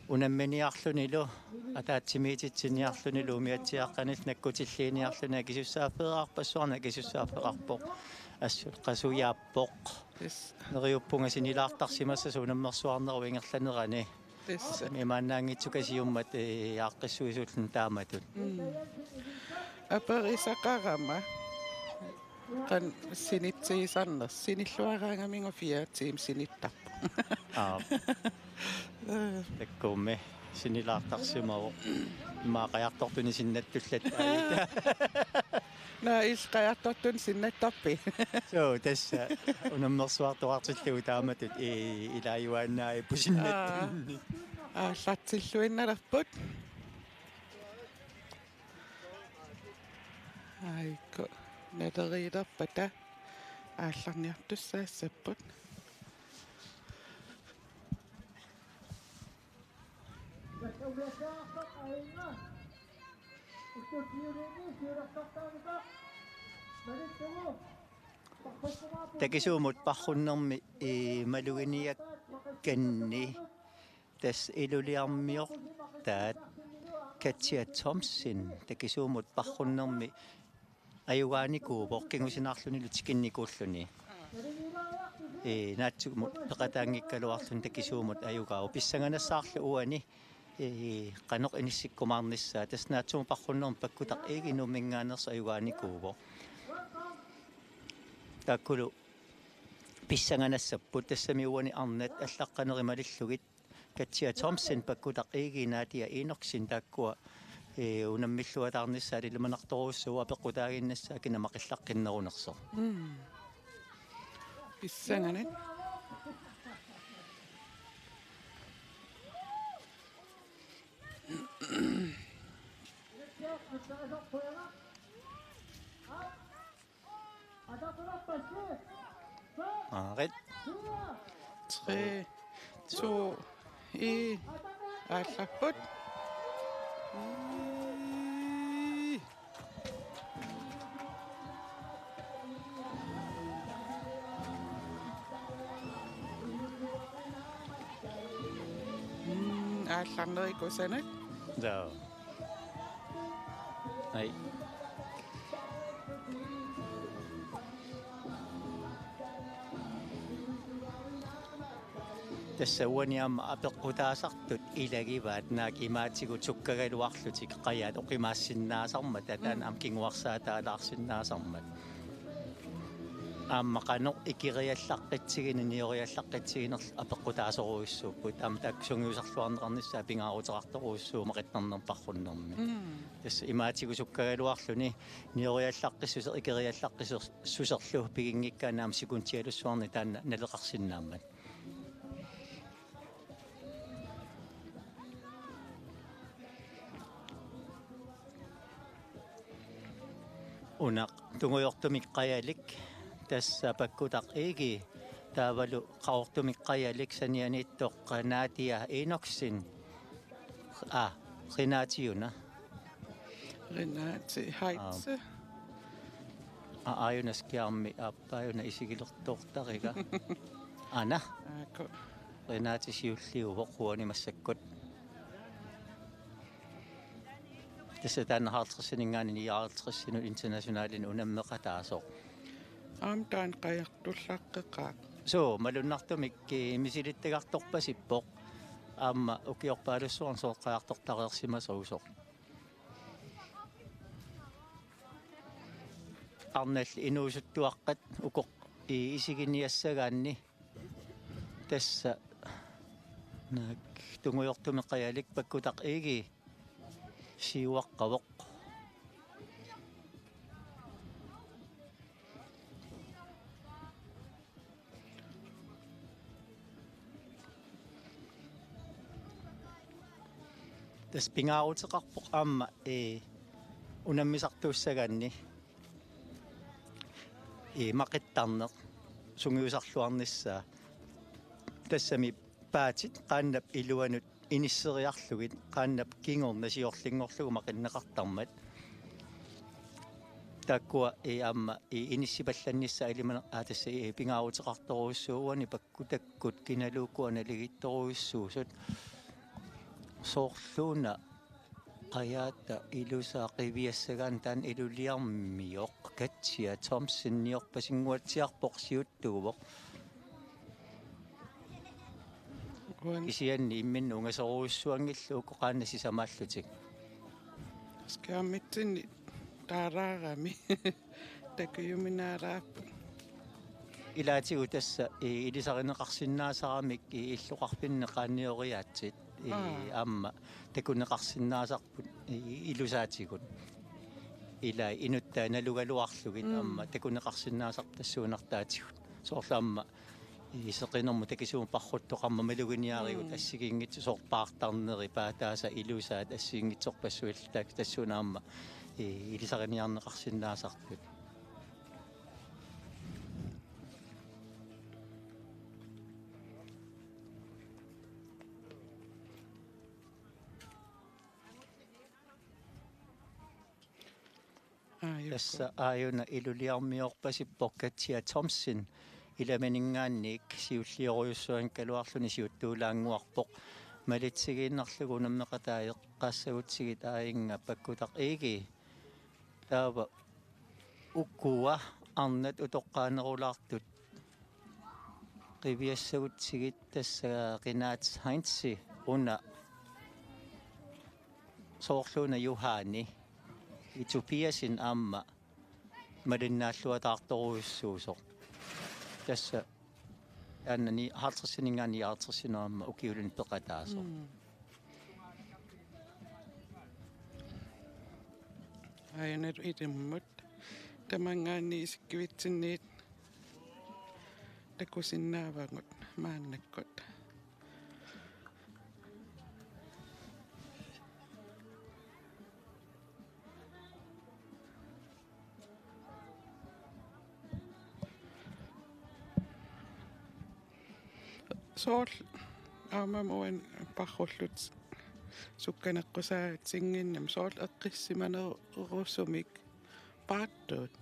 Unamminiarlunilu, ataatsimiititsiniarlunilu, umiatsiaaqqanillu nakkutilliiniarluni akisussaaffeerarpassuarnik akisussaaffeqarpoq. Assut qasujaappoq. Yes. Neriuppunga sinilaartarsimassasoq unammersuarnerup ingerlanerani. Yes. Imaannaanngitsukasiummat, ee, aaqqissuisuulluni taamatut. Mm. Aperisaqarama. Qanoq sinitsigisarnersoq, sinilluaraangamiuk fire timer sinittarpoq. Aap. Takkummi sinilaartarsimavoq. Immaqa qajartortunik sinnattullat. Naa, illit qajartortunik sinnattarpit? Suu, tassa unammersuartoqartillugu taamatut, ii, ilaajuaannaapput sinnattunnik. Aa. Aallartilluinnalerput. Aajuku naleriilerpata aallarniartussaassapput. Takisuumut parrunnermi, ii, maluginiakkanni. Tassa Ilulissarmiortaat Katja Thomsen takisuumut parrunnermi ajugaanikuuvoq kingusinaarlunilu tikinnikuulluni. Ee, naatsumut peqataanngikkaluarluni takisuumut ajugaavoq. Pissanganassaarlu uani, ee, qanoq inissikkumaarnissaa. Tassa naatsumut parrunnermi Pakkutaq Egede Nuumminngaanneersoq ajugaanikuuvoq. Taakkulu pissanganassapput, tassami uani arnat allaqqanerit malillugit. Katja Thomsen, Pakkutaq Egede, Nadia Enoksen taakkua, ee, unammilluataarnissaat ilimanartorujussuuvoq apeqqutaaginnassaat kina maqillaqqinnerunersoq. Mm. Pissanganaq. Aarit. Tre, to, en. Aallarput. Ii. Mm, aallarnerit kusanaq. Joo. Ai. Tassa uani aamma apeqqutaasartut ilagivaat, naak imaatigut sukkagaluarlutik qajaat oqimaassinnaasarmata, taanna aamma kinguarsaataalaarsinnaasarmat. Aamma qanoq ikeriallaqqitsigineq, nioriallaqqitsiginerlu apeqqutaasorujussuupput. Aamma taakku sungiusarluarneqarnissaat pingaaruteqartorujussuuvoq maqittarnermi parrunnermi. Mm. Tassa imaatigut sukkagaluarluni nioriallaqqissuseq ikeriallaqqissuserlu piginngikkaanni aamma sekundialussuarni taanna naleqarsinnaammat. Una tungujortumik qajalik, tassa Pakkutaq Egede, taavalu qaqortumik qajalik sanianiittoq Nadia Enoksen. Aa, Renate Juna. Renate Heitze. Aa. Aa, aajuna skærmi, aappaajuna isigilertoortariga. Aana. Aaku. Renate siulliuvoq uani massakkut. Tassa taanna halvtredsininngaanniit nioghalvtredsinut internationalinut unammeqataasoq. Aamma taanna qajartullaqqeqaaq. Suu, malunnartumik, eh, misilittagartorpasippoq. Aamma ukiorpaalussuarni sooq qajartortareersimasoq. Arnallit inuusuttuaqqat uku i-, isiginiassagaanni. Tassa naak tungujortumik qajalik Pakkutaq Egede siuaqqavoq. Tassa pingaaruteqarpoq aamma, ee, unammisartuussagaanni, ee, maqittarneq sungiusarluarnissaa. Tassami paatit qaannap iluanut inisseriarlugit qaannap kingorna siorlinngorlugu maqinneqartarmat. Taakkua, ee, aamma, ee, inissipallannissaat ilimaner-, aa, tassa, ee, pingaaruteqartorujussuuvoq uani Pakkutakkut kinaluukua naligiittorujussuusut. Soorluuna qajaata ilusaa qiviassagaanni taanna Iluliarmioq Katja Thomsen niorpasinnguatsiarpoq siuttuuvoq. Uan. Kisianni imminnut ungasorujussuanngillat uku qaannat sisamaallutik. Skærmitsinni taaraarami. Takujuminaaraappoq. Ilaatigut tassa, ee, ilisarineqarsinnaasaramik, ee, illoqarfinni qaannioriaatsit, ee, Aa. aamma takuneqarsinnaasarput, ee, ilusaatigut. Ila inuttai nalugaluarlugit Mm. aamma takuneqarsinnaasarput tassuunartaatigut. Soorlu aamma, ee, seqinermut takisuumik parruttoqarmat maluginiarigut Mm. assigiinngitsut soorlu paartarneri paataasa ilusaat assigiinngitsorpassuillu taak-, tassuuna aamma, ee, ilisariniarneqarsinnaasarput. Aajuku. Tassa aajuna Iluliarmiorpasippoq Katja Thomsen ilamininngaanniit siulliorujussuanngikkaluarluni siuttuulaannguarpoq malitsigiinnarlugu unammeqataa eqqaassagutsigit aajunga Pakkutaq Egede. Taava ukua arnat utoqqaanerulaartut qiviassagutsigit tassa Renate Heinze una soorluuna Johanne Tobiassen aamma malinnaalluataartorujussuusoq. Tassa taanna ni-, halvtredsininngaanniit nioghalvtredsinut aamma ukiulinni peqataasoq. Mm. Aajuna ilimmut. Tamanngaanniit isikkuitsinniit takusinnaavagut maannakkut. Soorlu aamma uani parrullutik sukkaneqqusaatinnginnami soorlu eqqissimanerusumik paartuut.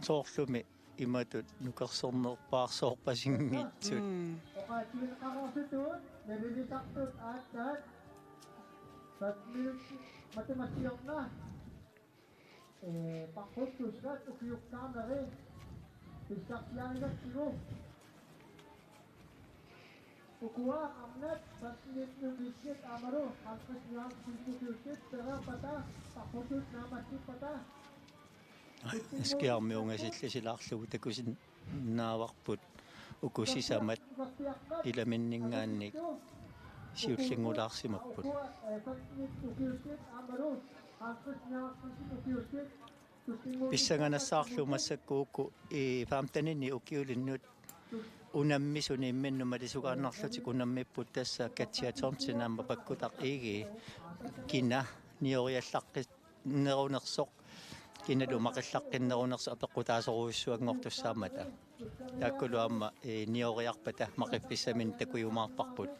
Soorlumi imatut nukersornerpaarsoorpasinngitsut. Mm. Oqaatigineqareersutut nalilisartut aatsaat fem minut matuma siorna. Ee, paqquttuussaat ukiukkaaneri pissarsiarigatsigu. Ukua arnat femten nitten ukiuttut aammalu halvtreds ukiuttut pereerpata, paqquttuut naammassippata. Skærmi ungasillisilaarlugu takusinnaavarput uku sisamat ilaminninngaanniit siullinngulaarsimapput. Pissanganassaarlugu massakkut uku i femtenini ukiulinnut unammisuni imminnut malisugaannarlutik unammipput tassa Katja Thomsen aamma Pakkutaq Egede kina nioriallaqqinnerunersoq kinalu maqillaqqinnerunersoq apeqqutaasorujussuanngortussaammata. Taakkulu aamma, ee, nioriarpata maqiffissaminnik takujumaarparput.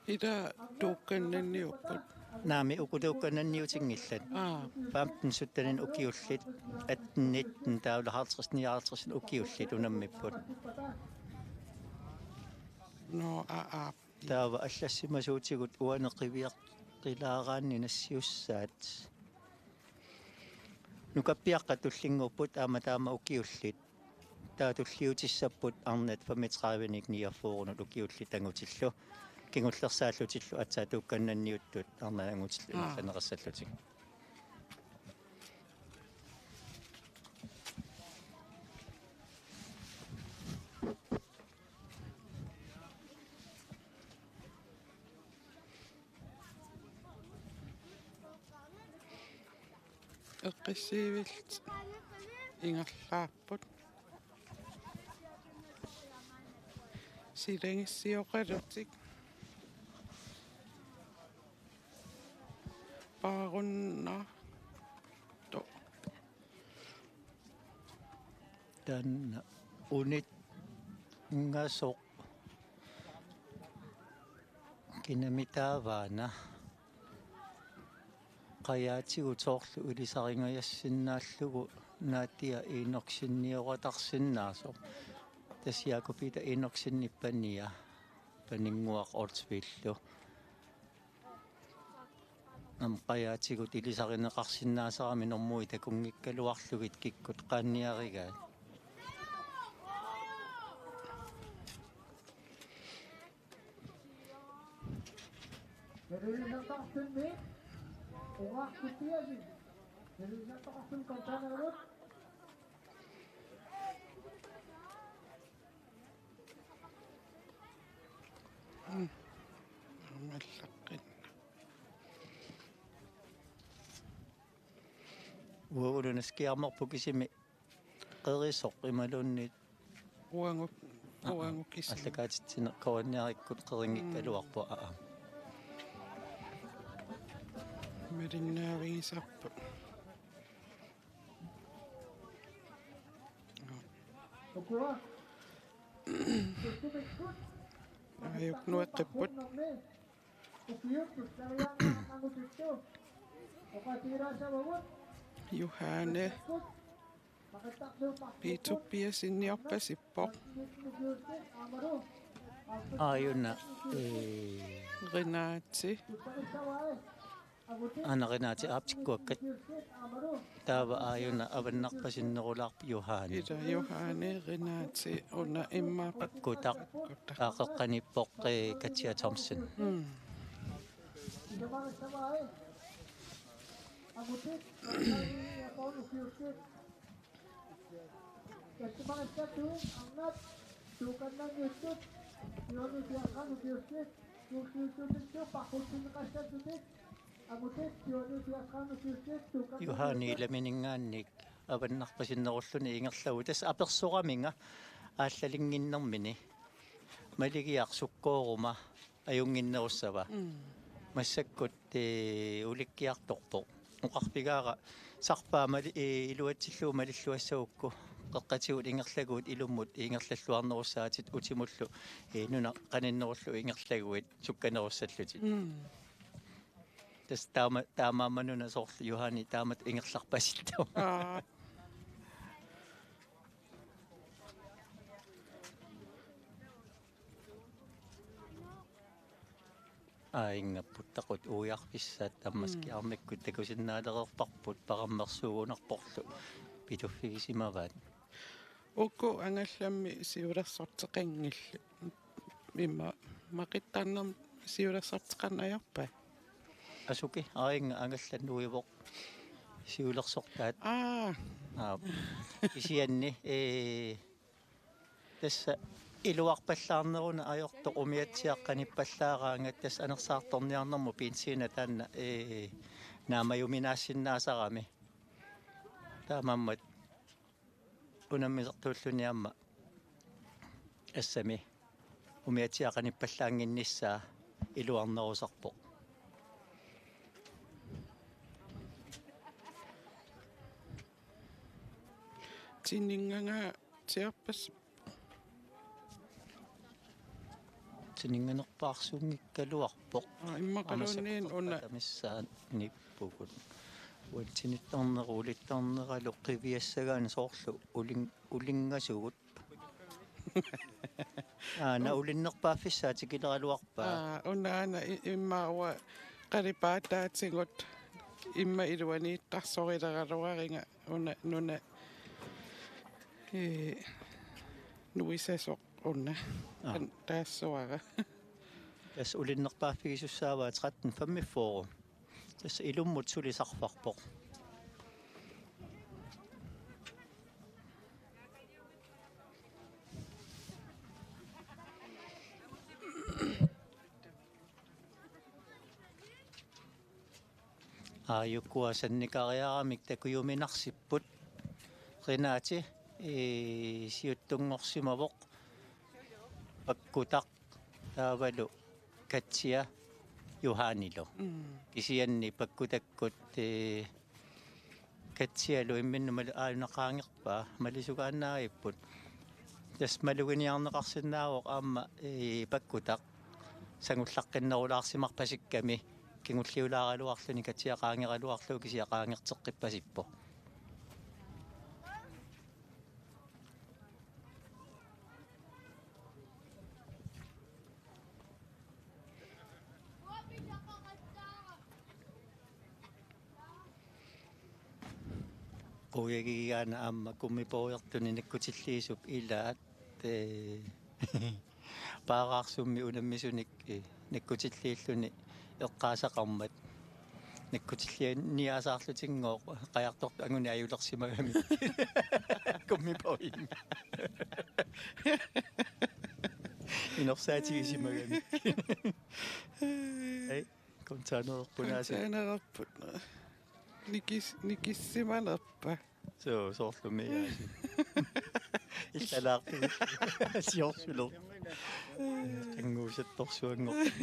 Ila tuukkannanniupput. Naamik, uku tuukkannanniutinngillat. Aa. Femten syttenin ukiullit, atten nitten taavalu halvtreds nioghalvtreds ukiullit unammipput. Nå, aa, aa. Taava allassimasuutigut uani qiviaqqilaaraanni nassiussaat. Nukappiaqqat tullinnguupput aamma taama ukiullit. Taava tulliutissapput arnat femogtredivenik niogfyrrenut ukiullit angutillu. Kingullersaallutillu aatsaat tuukkannanniuttut arnat angutillu Aa. ingerlanneqassallutik. Eqqissiivillutik ingerlaapput. Silagissioqalutik. Paarunnaartoq. Taanna unitsingasoq kinami taavaana. Qajaatigut soorlu ilisaringajassinnaallugu Nadia Enoksenioratarsinnaasoq. Tassa Jakob Peter Enoksenip pania, Paninnguaq Olsviglu. Aamma qajaatigut ilisarineqarsinnaasarami normuit takunngikkaluarlugit kikkut qaanniarigaat. Mm. Aammallaqqinna. Uagut una skiarmerput kisimi qerisoq imaluunniit Uagut, Aa, uagut kisimi. Allakaatitsineq korinniarikkut qerinngikkaluarpoq, aa. Malinnaavigisarput. Aajuku nueqqipput. Juhane. Piitsup piasinniorpasippoq. Aajuna, ee, Renate. Aana Renate aaptikkuakkat. Taava aajuna avannarpasinnerulaarpoq Juhane. Ila Juhane, Renate, una immaqa. Pakkutaq. Pakkutaq. Aa, qeqqaniippoq, ee, Katja Thomsen. Mm. Juhani ilamininngaanniit avannarpasinnerulluni ingerlavugut. Tassa apersoraminga aallalinnginnermini. Maligiaq sukkooruma ajunnginnerussava. Mm. Massakkut, ee, ulikkiartorpoq. Oqarfigaara sarfaa mali-, ee, iluatsillugu malilluassagukku. Qeqqatigut ingerlaguit ilummut ingerlalluarnerussaatit utimullu, ee, nuna qaninnerullugu ingerlaguit sukkanerussallutit. Mm. Tassa taama-, taamaammat una soorlu Juhani taamatut ingerlarpasittoq. Aa. Aajuna puttaqut uiarfissat aamma Mm. skiarmikkut takusinnaalereerparput, parammersuugunarporlu pituffigisimavaat. Uku angallammi siulersorteqanngillat. Immaqa maqittarnermi siulersorteqarneq ajorpai? Asuki, aajuna angallanut uivoq siulersortaat. Aa. Aa, kisianni, ee, tassa iluarpallaarneruna ajortoq umiatsiaq qanippallaaraangat tassa anersaartorniarnermut benzinit taanna, ee, naamajuminaassinnaasarami. Taamaammat unammisartuulluni aamma assami umiatsiaq qanippallaannginnissaa iluarnerusarpoq. Tininngangaatsiarpas. Uatsinnginnerpaarsunngikkaluarpoq. Aa, immaqaluunniit una. Amasakkorpata missaaniippugut. Uatsinittarneruulittarneralu qiviassagaanni soorlu ulin-, ulinngasugut. Aana ulinnerpaaffissaa tikileraluarpaa. Aa, unaana i-, immaqa uanga qalipaataatigut immaqa iluaniittarsorileragaluarpunga una nuna, ee, nuisasoq una. Aa. An-, taassuara. Tassa ulinnerpaaffigisussaavaa tretten femogfyrre. Tassa ilummut sulisarfarpoq. Aajukua sannikariaramik takujuminarsipput. Renate, ee, siuttunngorsimavoq Pakkutaq taavalu Katja Johanilu. Mm. Kisianni Pakkutakkut, ee, Katjalu imminnut mali-, aajuna qaangerpaa, malisugaannaagipput. Tassa maluginiarneqarsinnaavoq aamma, ee, Pakkutaq sangullaqqinnerulaarsimarpasikkami, kingulliulaaraluarluni Katja qaangeraluarlugu kisianni qaangerteqqippasippoq. Quiagigaana aamma gummibådiartuni nakkutilliisup ilaat, ee, paaraarsummi unammisunik, ee, nakkutilliilluni eqqaasaqarmat. Nakkutillianiaasaarlutinngooq qajartortut anguni ajulersimagami. Gummibådimi. Inorsaatigisimagami. Ei, kontaanererput aasiit. Kontaanererput. Nikis-, nikissimanerpa? Suu, soorlumi aasiit. Illalaartumik. Siorsuleq. Qanngusattorsuanngorpoq.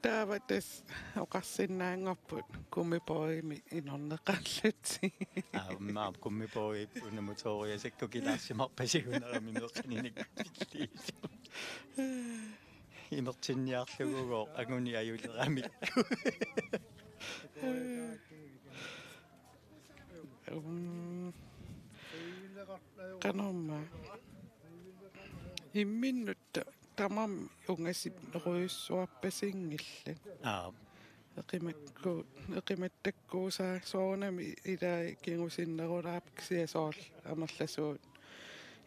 Taava tassa oqarsinnaanngorput gummibådimi inorneqarlutik. Aa, aamma gummibådip una motoriasakkut kilaarsimarpasigunarami meeqqanit nakkutilliisut. Imertinniarlugugooq anguni ajuleramikku. Mm. Qanormaa. Imminnut ta-, tamarmik ungasinerujussuarpasinngillat. Aap. Eqimakku-, eqimattakkuusaa soorunami ilai kingusinnerulaarput kisianni soorlu amerlasuut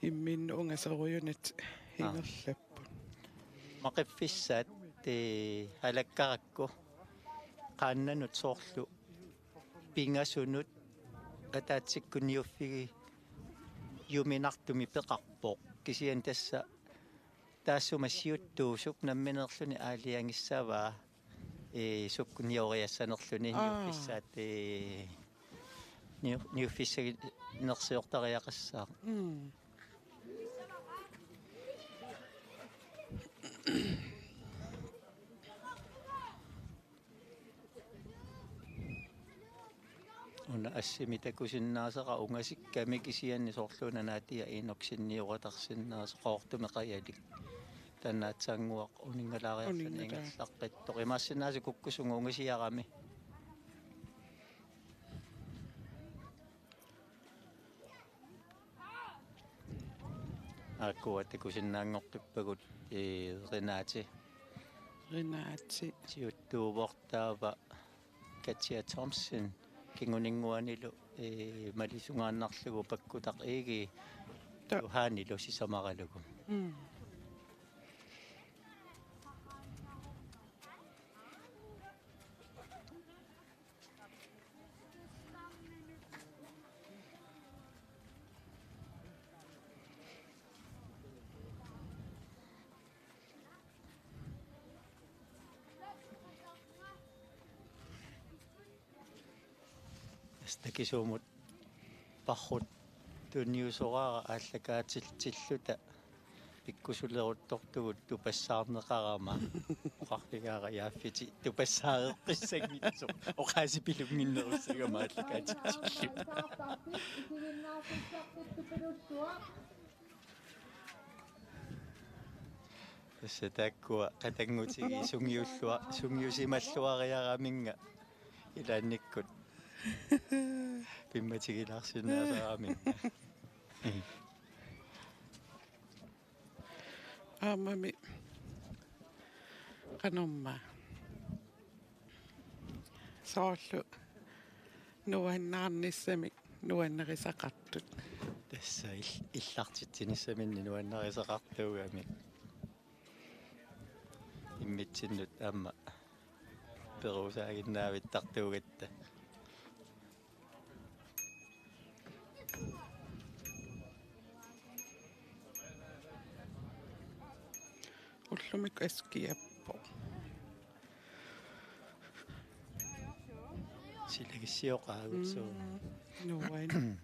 imminnut ungaserujunatik. Aap. Ingerlapput. Maqiffissaat, ee, alakkarakku qaannanut soorlu pingasunut ataatsikkut niuffigiuminartumik peqarpoq. Kisianni tassa taassuma siuttuusup nammineerluni aalajangissavaa, ee, sukkut nioriassanerluni. Aa. Niuffissaat, ee, niu-, niuffissaginersiortariaqassaaq. Mm. Una assimi takusinnaasara ungasikkami kisianni soorlu una Nadia Enoksenioratarsinnaasoq Qaqortumi qajalik. Taanna aatsaannguaq uninngalaariarluni. Uninngala-. Ingerlaqqittoq. Imaassinnaavoq kukkusunga ungasiarami. Aakkua takusinnaanngortippagut, ee, Renate. Renate. Siuttuuvoq taava Katja Thomsen kinguninnguanilu, ee, malisugaannarlugu Pakkutaq Egede. Ta- Johanilu sisamaralugu. Mm. Tassa takisuumut parrut tunniusoraara aallakaatilluta Pikkusuleruttortugut tupassaarneqarama oqarfigaara Jaaffitit tupassaareqqissanngitsoq oqaasipilunnginnerussagama aallakaatitsillugu. Tassa taakkua qatanngutigii sungiullua-, sungiusimalluariaraminnga ilaannikkut pimmatigilaarsinnaasaraminnga. Aammami qanormaa. Soorlu nuannaarnissamik nuannarisaqartut. Tassa ill-, illartitsinissaminnik nuannarisaqartuugami. Immitsinnut aamma peruusaaginnaavittartuugatta. Ullumikkut askiappoq. Silagissioqaagut suu. Mm, nuan.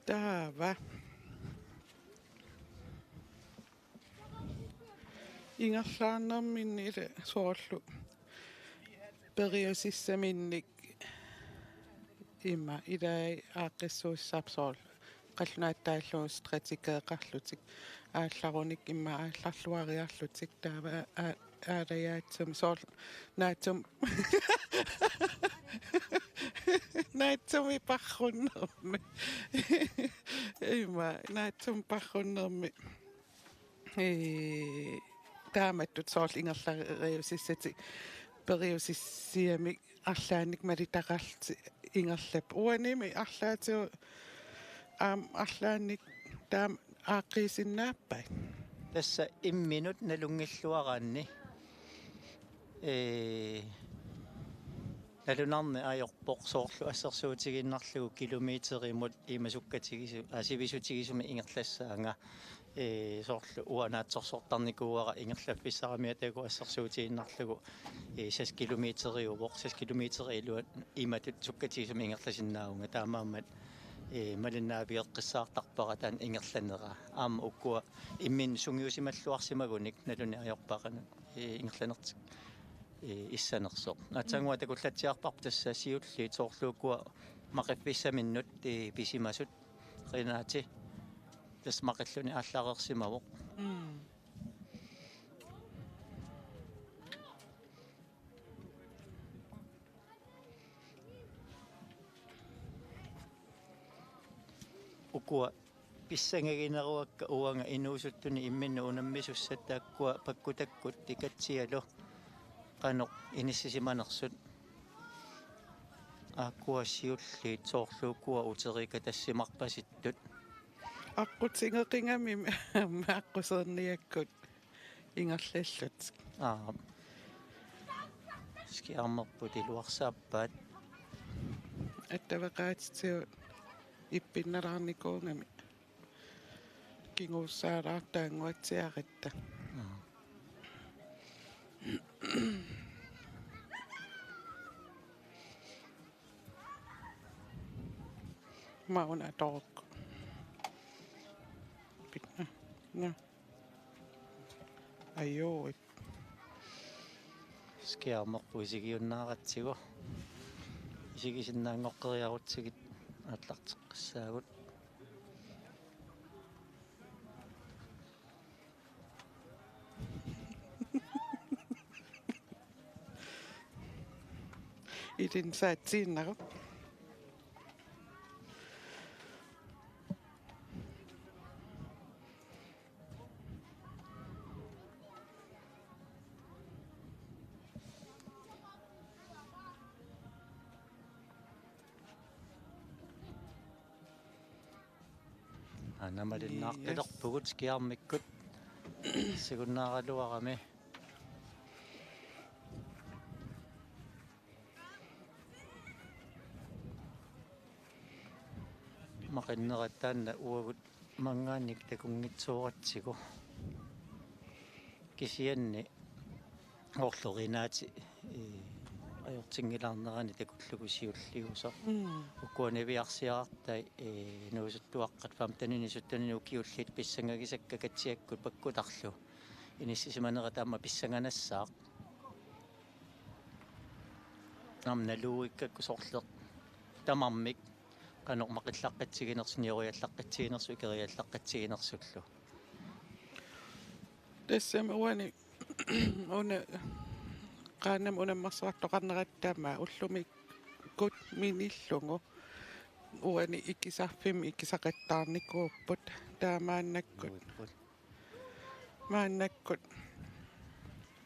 Taava. Ingerlaarnerminni ila soorlu periusissaminnik ima ilai aaqqissuussisarput soorlu qallunaatut taallugu strategeeqarlutik aallarunik ima aallarluariarlutik taava aa-, aalajaatsumik soorlu naatsum-, naatsumik parrunnermi. Ima naatsumik parrunnermi. Ee, taamatut soorlu ingerlariusissatik periusissiamik arlaannik malitaqarlutik ingerlapput. Uanimi arlaatigut aamma arlaannik taama aaqqiisinnaappat. Tassa imminut nalunngilluaraanni, ee, nalunarneq ajorpoq soorlu assersuutigiinnarlugu kilometerimut ima sukkatigisu-, aa, sivisutigisumik ingerlassaanga. Ee, soorlu uanga naatsorsortarnikuuara ingerlaffissarami atagu assersuutigiinnarlugu, ee, seks kilometeriuvoq, seks kilometeri iluani imatut sukkatigisumik ingerlasinnaavunga, taamaammat, ee, malinnaavigeqqissaartarpara taanna ingerlanera. Aamma ukua imminnut sungiusimalluarsimagunik naluneq ajorpara qanoq, ee, ingerlanertik, ee, issanersoq. Aatsaannguaq takullatsiarparput tassa siulliit soorlu ukua maqiffissaminnut, ee, pisimasut. Renate. Tassa maqilluni aallareersimavoq. Mm. Ukua pissangagineruakka uanga inuusuttunik imminnut unammisussat taakkua pakkutakkut tikatsialu qanoq inissisimanersut. Aakkua siulliit soorlu ukua uteriikatassimarpasittut. Aqqutigeqigami aqquserniakkut ingerlallutik. Aa. Skærmerput iluarsaappaat. Attaveqaatitsigut ippinnalaarnikuugami. Kinguussaalaartaannguatsiaratta. Aa. Mauna toruk. Pitna. Na. Ajoo. Skærmerput isigiunnaaratsigu. Isigisinnaanngoqqeriarutsigit aallarteqqissaagut. Ilinnut saatsiinnaruk. Namalinnaaqqilerpugut skiarmikkut. Sigunnaaraluarami. Maqinnerat taanna uagut maanngaanniit takunngitsooratsigu. Kisianni orlorinaati, ee, ajortinngilaarnerani takullugu siulliusoq. Mm. Ukua niviarsiarartai, ee, nuusuttuaqqat femtenini syttenini ukiulliit pissangagisakka Katsiakkut Pakkutarlu inissisimanera taama pissanganassaaq. Aamma naluuikkakku sorleq tamarmik qanoq maqillaqqitsiginersut, nioriallaqqitsiginersut, ikeriallaqqitsiginersullu. Tassami uani una Qaannami unammersuartoqarnerattama ullumikkut minillugu uani ikisarfimmi ikisaqattaarnikuupput taamaannakkut. Nuipput. Maannakkut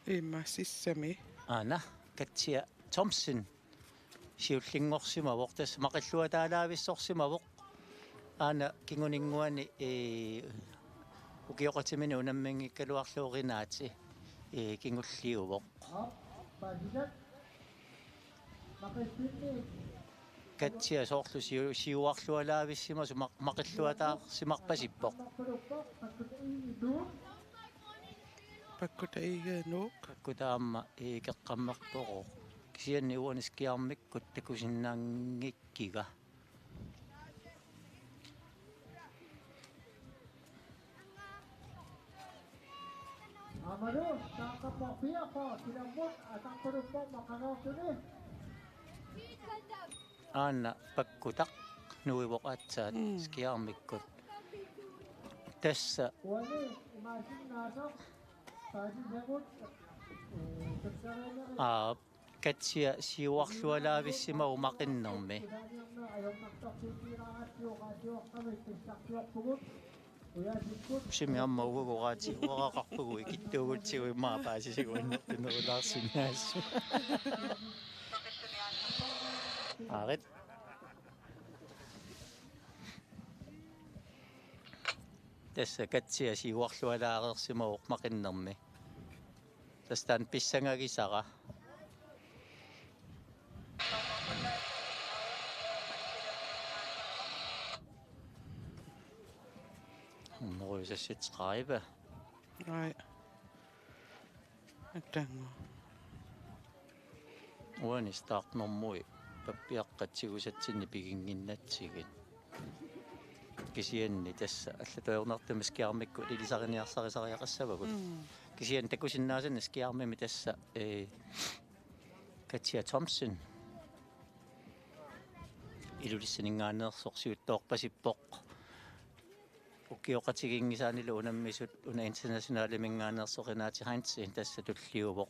imma sissami. Aana, Katja Thomsen. Siullinngorsimavoq, tassa maqilluataalaavissorsimavoq. Aana kinguninnguani, ee, ukioqatimini unamminngikkaluarlugu Renate, ee, kingulliuvoq. Katja soorlu siu-, siuarlualaavissimasoq maq-, maqilluataarsimarpasippoq. Pakkuta Iganuk. Pakkuta aamma, ee, ikeqqammerpoq. Kisianni uani skiarmikkut takusinnaanngikkiga. Amaru, taakka porpiaqa, silammut, atarpaluppoq maqareertuni. Aana Pakkutaq nuivoq aatsaat. Mm. Skiarmikkut. Tassa. Uani, imaasinnaasoq, paasisagut, ee, tukkareernerit. Aa, Katja siuarlualaavissimavoq maqinnermi. Simi aamma uagut oqaatsit uaraqarpugut ikittuugutsigu immaqa paasisiguannertunerulaarsinnaasoq. Aarit. Tassa Katja siuarlualaareersimavoq maqinnermi. Tassa taanna pissangagisara. Hundrede seksogtredive. Nej. Attango. Uani startnummeri pappiaqqat tigusatsinni piginnginnatsigit. Kisianni tassa allatut ajornartumik skiarmikkut ilisariniarsarisariaqassavagut. Mm. Kisianni takusinnaasannik skiarmimi tassa, ee, Katja Thomsen. Ilulissaninngaanneersoq siuttoorpasippoq. Ukioqatiginngisaannilu unammisut una internationaliminngaanneersoq Renate Heinze tassa tulliuvoq.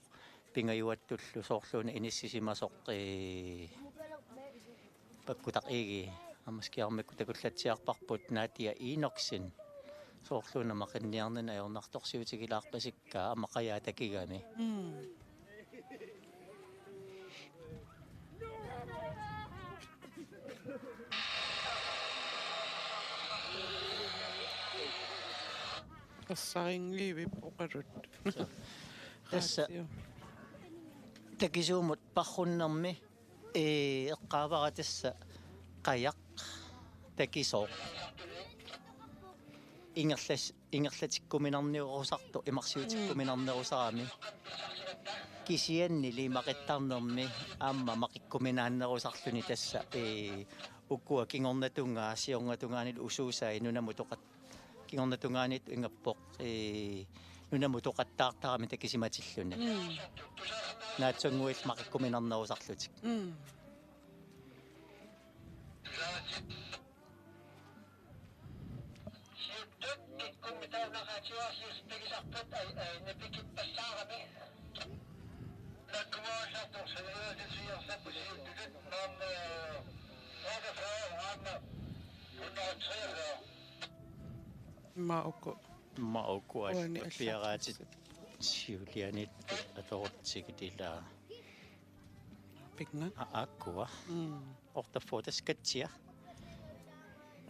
Pingajuattullu soorluuna inissisimasoq, ee, Pakkutaq Egede. Aamma skiarmikkut takullatsiarparput Nadia Enoksen. Soorluuna maqinniarnani ajornartorsiutigilaarpasikkaa aamma qajaa takigami. Mm. Ersarinngivippoq oqarut. Tassa. Ratio. Takisuumut parrunnermi, ee, eqqaavara tassa qajaq takisooq. Ingerlas-, ingerlatikkuminarnerusartoq imarsiutikkuminarnerusarami. Kisiannili maqittarnermi aamma maqikkuminaannerusarluni tassa, ee, ukua kingornatungaa, siornatungaanilu usuusai nunamut oqat-, kingornatungaaniit ingappoq, ee, nunamut oqattaartarami takisimatilluni. Mm. Naatsannguillu maqikkuminarnerusarlutik. Mm. Immaqa uku. Immaqa uku. Uani allat piaraatit siulianiittut atorutsigit ilaa. Pinga. Aa, aakkua. Mm. Ortaffoq tassa Katja.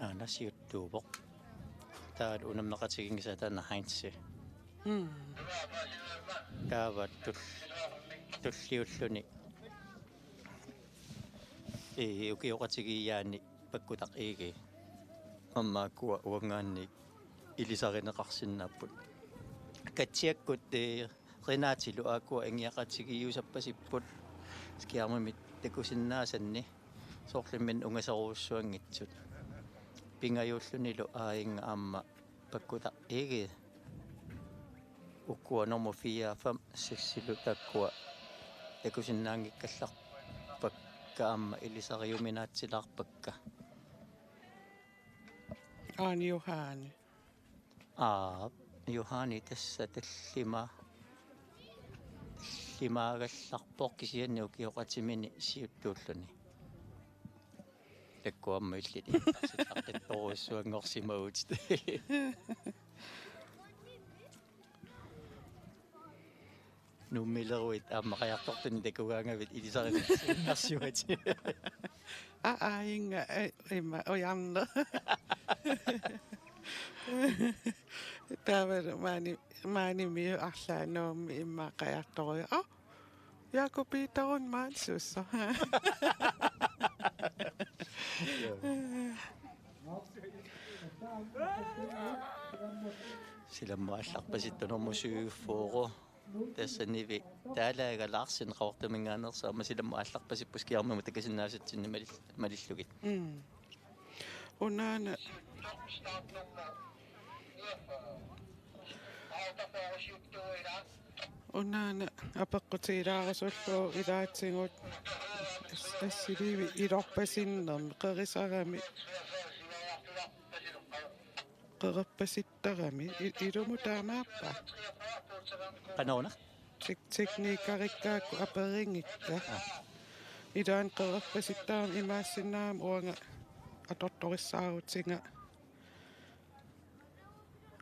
Aana siuttuuvoq. taanna unammeqatiginngisaa taanna Heinz. Mm. Taava tul-, tulliulluni, ee, ukioqatigiiaani Pakkutaq Egede. Aamma ukua uanngaanniit ilisarineqarsinnaapput. Katsiakkut, ee, Renatelu aakkua ingiaqatigiiusappasipput skærmimit takusinnaasanni, soorlu imminnut ungasorujussuanngitsut. Pingajuullunilu aajinga aamma Pakkutaq Egede. Ukua nummer fire, fem, seksilu taakkua takusinnaanngikkallarpakka aamma ilisariuminaatsilaarpakka. Aani Juhani. Aa, Juhani tassa tallima-, tallimaagallarpoq kisianni ukioqatimini siuttuulluni. Taakku aamma illit innersitaqqittorujussuanngorsimavutit. Nuummileruit aamma qajartortunik takugaangavit ilisarinersiutit. Aa, aajinga, ee, imma ujarneq. Taavalu maani, maanimiut arlaat Nuummi imma qajartorujoorput. Aa, Jakob Petersen maansuusso. Silammut aallarpasittoq nummer syvogfyrre. Tassa Nivi Dalager Larsen Qaqortuminngaanneersoq aamma silammut aallarpasipput skærmimut takusinnaasatsinnik malil-, malillugit. Mm. Unaana. Unaana apeqqutigilaarusullugu ilaatigut as-, assiliivik ilorpasinnermi qerisarami. Qererpasittarami i-, ilumut taamaappa. Qanoruna? Tek-, teknikerikkaakku aperigitta. Aa. Ilaanni qererpasittarami imaassinnaagami uanga atortorissaarutiga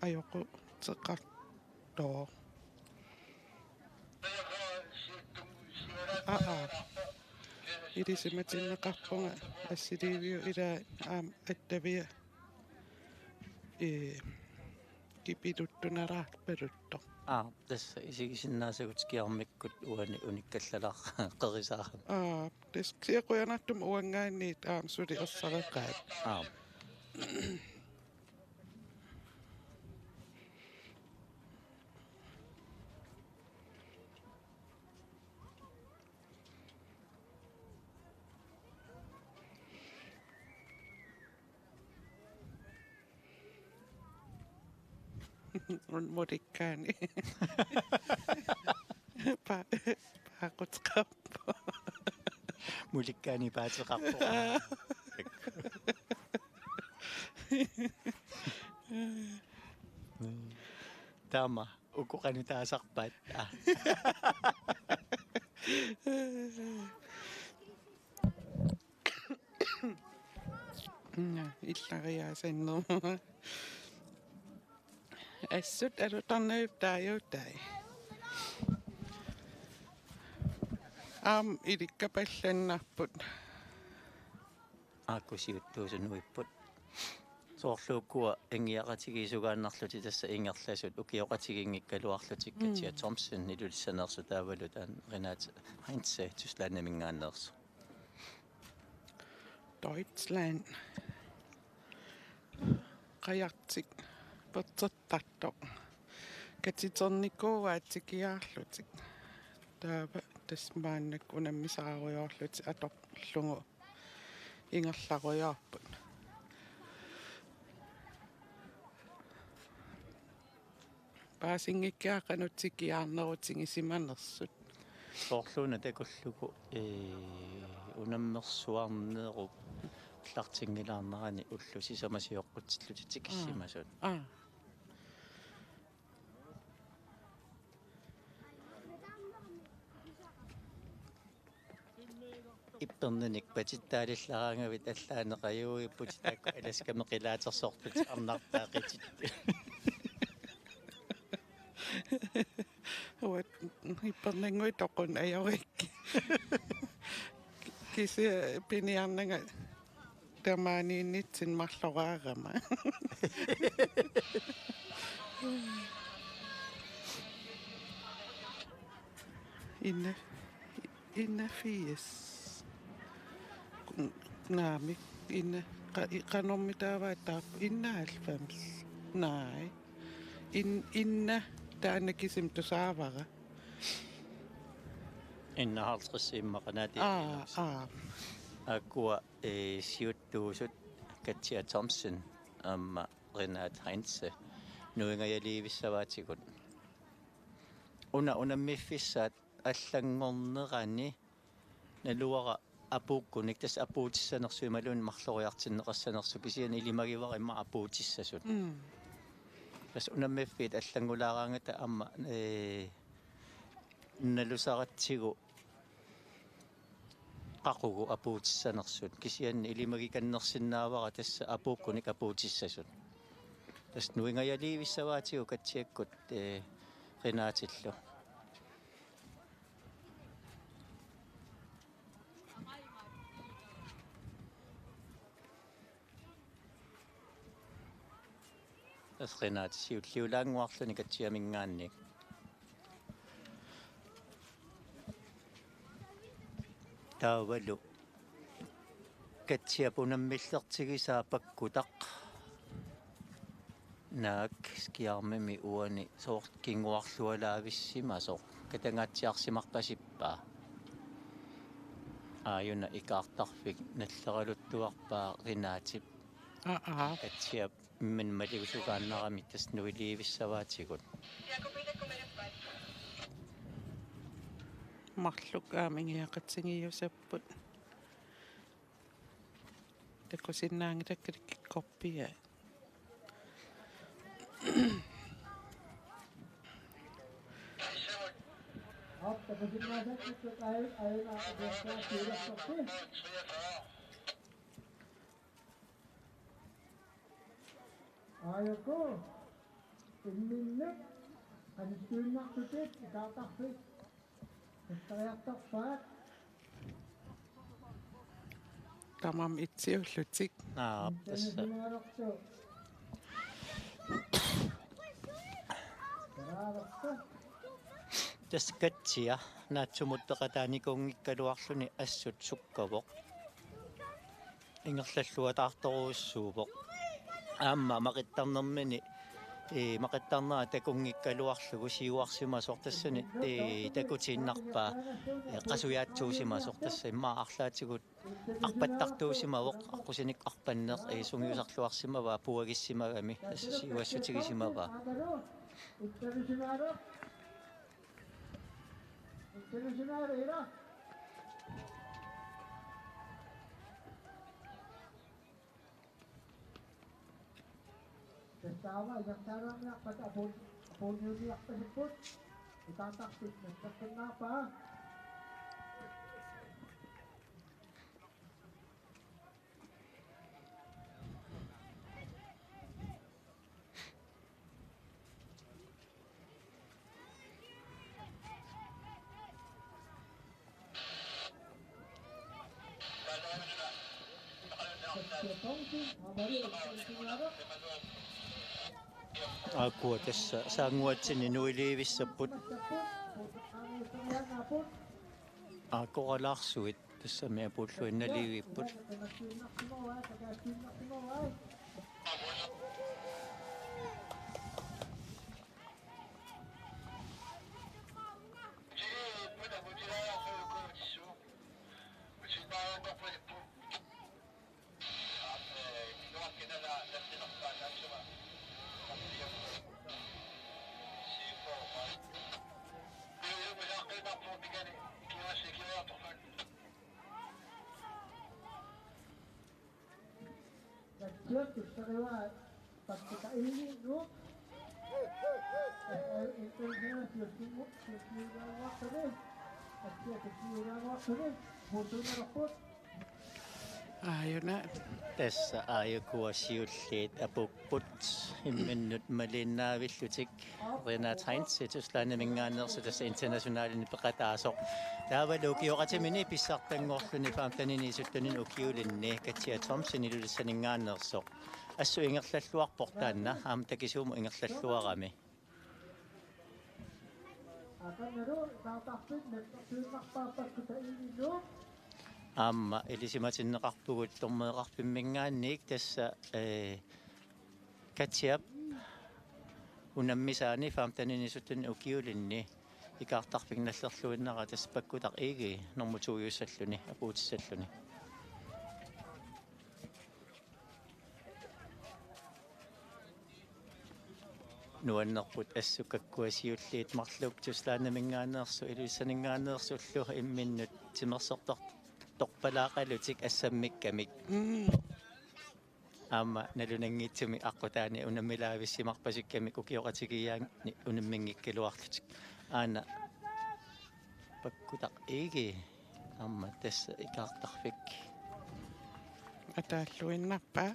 ajoquteqartoq. Aa. Ilisimatinneqarpunga assiliiviup ilaa aamma attavia. Ee, kipiluttunalaarpaluttoq. Aa, tassa isigisinnaasagut skærmikkut uani unikkallalaaq qerisaarami. Aa, tassa kisianni qujanartumik uanngaanniit aamma suli ersareqaat. Aa. Mulikkaani. Pa-, paaquteqarpoq. Mulikkaani paateqarpoq. Taama. Uku qanoq taasarpaat? Aa. Nå, illariaasannerma. Assut alutornavippoq taajuutai. Aamma ilikkapallannarput. Aajuku siuttuusunuipput. Soorlu ukua ingiaqatigiissugaannarlutik tassa ingerlasut ukioqatigiinngikkaluarlutik. Mm. Katja Thomsen Ilulissaneersoq taavalu taanna Renate Heinze Tysklandiminngaanneersoq. Deutschland. Qajartik pertertartoq. Katiternikuu aatsikkiarlutik. Taava tassa maannakkut unammisaarujoorlutik atorlugu ingerlarujoorput. Paasinngikkiaq qanoq tikiaarnerutigisimanersut. Soorluuna takullugu, ee, unammersuarnerup aallartinngilaarnerani ullut sisamat sioqqutillutik tikissimasut. Aa. Ippernanik patittaalillaraangavit allaaneq ajuuipput taakku Alaskami qilaatersorlutik arnartaaqqitit. Uanga ippernannguit toqunneq ajorakkit. Kisianni piniarnanga Tamaaniinnitsinni marloraarama. Ina, ina firs. Naamik, ina, qa-, i-, qanormitaava taap-, ina halvfems. Nej. In-, ina, taanna kisimi tusaavara. Enoghalvtreds immaqa naati. Aa, aa. Aakkua, eh, siuttuusut Katja Thomsen aamma Renate Heinze nuingajaliivissavaatigut. Una unammiffissaat allanngornerani naluara apuukkunik, tassa apuutissanersut imaluunniit marloriartinneqassanersut, kisianni ilimagivara immaqa apuutissasut. Mm. Tassa unammiffiit allanngulaaraangata aamma, ee, nalusaratsigu qaqugu apuutissanersut, kisianni ilimagikannersinnaavara tassa apuukkunik apuutissasut. Tassa nuingajaliivissavaatigut Katjakkut, ee, Renatillu. Tassa Renate siulliulaannguarluni Katjaminngaanniit. Taavalu Katjap unammillertigisaa pakkutaq. Naak skærmimi uani sooq kinguarlualaavissimasoq, katangaatsiarsimarpasippaa. Aajuna ikaartarfik nalleraluttuarpaa Renatep. Aa, aa. Katjap imminut maligusukaannarami tassa nuiliivissavaatigut. Marluk aamma ingiaqatigiiusapput. Takusinnaanngilakkit kopia. Aajuku, imminnut qanistuinnartutit ikaartarfik. Tassariartorpaat. Tamarmik itsiullutik. Aa, tassa. Tassa Katja naatsumut peqataanikuunngikkaluarluni assut sukkavoq. Ingerlalluataartorujussuuvoq. Aamma maqittarnermini, ee, maqittarnera takunngikkaluarlugu siuarsimasoq tassani, ee, takutiinnarpaa, ee, qasujaatsuusimasoq, tassa immaqa arlaatigut arpattartuusimavoq, aqqusinik arpanneq, ee, sungiusarluarsimavaa puagissimagami, tassa siuassutigisimavaa. Tassami isertaalerniarpat apuun-, apuunniunniarpasipput. Utaartarpit nassaqqinnaarpaa. Aakkua tassa saannguatsinni nuiliivissapput. Aakkoralaarsuit tassami apuulluinnaliivipput. Tatsuak tussarivaa takkuta illiinnut. Ai, ai, ai, siulliullaaruartuni. Tatsuak tussarivaa tussarivaa. Puutuunerput. Aajuna. Tassa aajukua siulliit apuupput imminnut malinnaavillutik. Renate Heinze Tysklandiminngaanneersoq, tassa internationalini peqataasoq. Taavalu ukioqatimini pissartanngorluni femtenini syttenini ukiulinni Katja Thomsen Ilulissaninngaanneersoq. Assut ingerlalluarpoq taanna, aamma takisuumik ingerlalluarami. Aamma ilisimatinneqarpugut dommereqarfimminngaanniit, tassa, ee, Katjap unammisaani femtenini syttenini ukiulinni ikaartarfik nallerluinnartoq, tassa Pakkutaq Egede nummer to-jussalluni, apuutissalluni. Nuannerput assut kakkua siulliit marluk Tysklandiminngaanneersut Ilulissaninngaanneersullu imminnut timersortartorpalaaqalutik assammikkamik. Mm. Aamma nalunanngitsumik aqqutaani unammilaavissimarpasikkamik ukioqatigiiaani unamminngikkaluarlutik. Aana Pakkutaq Egede aamma tassa ikaartarfik. Ataalluinnarpaa.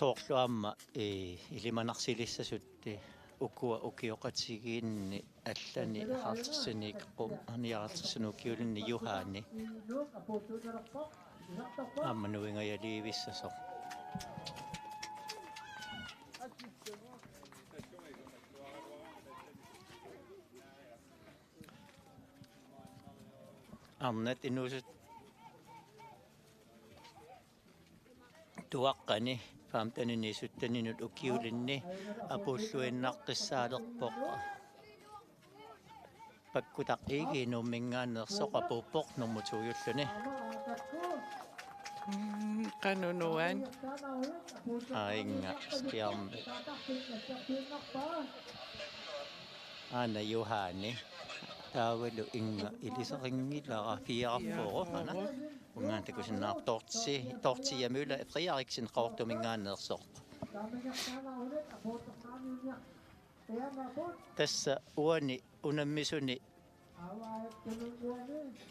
Soorlu aamma, ee, ilimanarsilissasut, ee, ukua ukioqatigiinni allani halvtredsinik qum-, nioghalvtredsinik ukiulinni Juhani. Aamma nuingajaliivissasoq. Arnat inuusut tuaqqani femtenini sytteninut ukiulinni apuulluinnaqqissaalerpoq. Pakkutaq Egede Nuumminngaanneersoq apuuppoq nummer to-julluni. Mm, qanoq nuann'. Aa, inga skærmi. Aana Juhani. Taavalu inga ilisarinngilara, fireogfyrre, aana. Uunga takusinnaavarput Dorthe, Dorthea Møller Frederiksen Qaqortuminngaanneersoq. Tassa uani unammisuni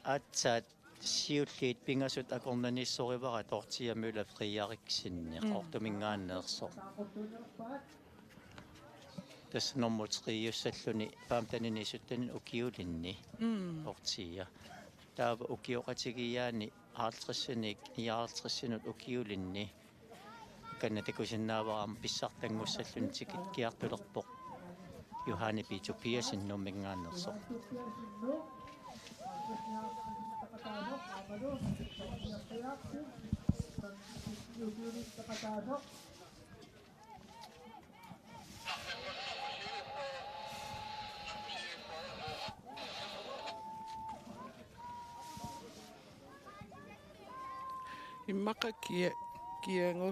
aatsaat siulliit pingasut akornanniissorivara Dorthea Møller Frederiksen, mm, Qaqortuminngaanneersoq. Tassa nummer tre-jussalluni femtenini syttenini ukiulinni. Mm. Dorthea. Taava ukioqatigiiaani halvtredsinik nioghalvtredsinut ukiulinni. Kanna takusinnaavara aamma pissartanngussalluni tikikkiartulerpoq. Juhani P. Tobiassen Nuumminngaanneersoq. Immaqa kia-, kiagu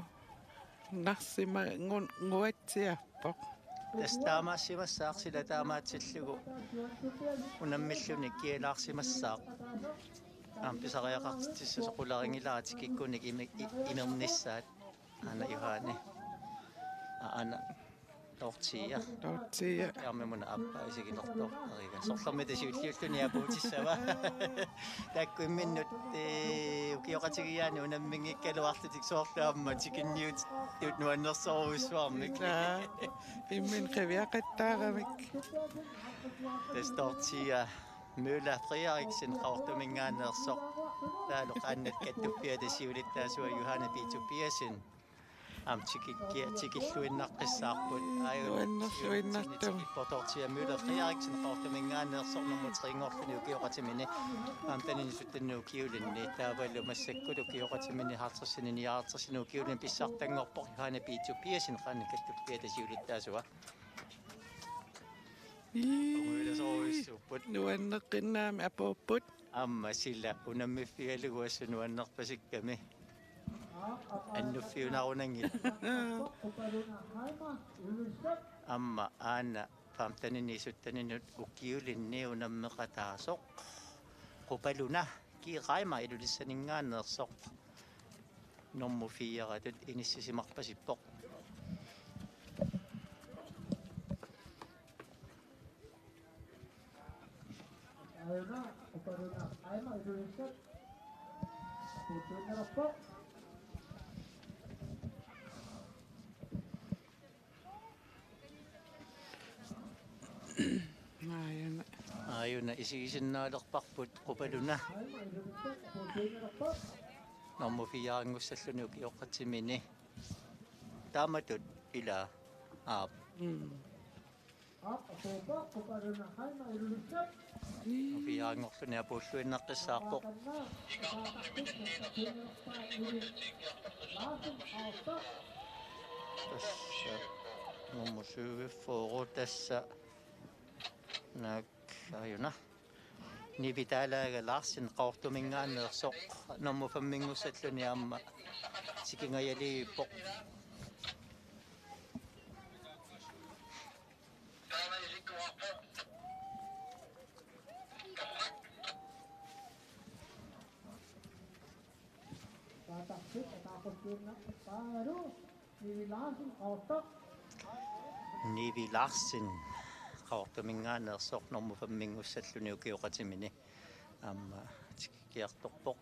narsima ngun-, nguatsiarpoq. Tassa taamaassimassaaq, sila taamaatsillugu unammilluni kialaarsimassaaq. Aamma pisariaqartitsissasoq, qularinngilara tikikkunik imi-, i-, imernissaat. Aana Juhani. A-, aana Dorthea. Dorthea. Skærmimuna aappaa isigilertoq. Ariga. Sorlermita siulliulluni apuutissava. Taakku imminnut, ee, ukioqatigiiaani unamminngikkaluarlutik, soorlu aamma tikinniutitut nuannersorujussuarmik. Naa. Imminut qiviaqattaaramik. Tassa Dorthea Møller Frederiksen Qaqortuminngaanneersoq. Taavalu qaannat kattuffiata siulittaasua Juhani P. Tobiassen. Aamma tikikkia-, tikilluinnaqqissaarput. Aaju, nuannerluinnartumik. Tikippoq Dorthea Møller Frederiksen Qaqortuminngaanneersoq nummer tre-nngorluni ukioqatimini femtenini syttenini ukiulinni. Taavalu massakkut ukioqatimini halvtredsinik nioghalvtredsinik ukiulinni pissartanngorpoq Juhani P. Tobiassen, qaannat kattuffiata siulittaasua. Ii. Unguilasorujussuupput. Nuanneqqinnaamik apuupput. Aamma sila unammiffigalugu assut nuannerpasikkami. Annuffiunarunanngilaq. Aamma aana femtenini sytteninut ukiulinni unammeqataasoq Qupaluna G. Reimer Ilulissaninngaanneersoq. Nummer fire-tut inissisimarpasippoq. Aajuna, Upaluna, aima ilulisat. Puuttuinnerappoq. Aajuna. Aajuna isigisinnaalerparput Qupaluna. Aima ilulisat, puuttuinnerappoq. Nummer fire-anngussalluni ukioqatimini. Taamatut ila. Aap. Mm. Aap, apuuppoq, Qupaluna aima ilulisat. Fire-anngorluni apuulluinnaqqissaarpoq. Tassa nummer syvogfyrre tassa. Naak, aajuna. Nivi Taalaaga Larsen Qaqortuminngaanneersoq nummer fem-inngussalluni aamma tikingajaliivippoq. Taataqqit ataaqqussiinnaqqissaagaluarpoq. Nivi Larsen, Qaqortoq. Nivi Larsen Qaqortuminngaanneersoq nummer fem-inngussalluni ukioqatimini aamma tikikkiartorpoq.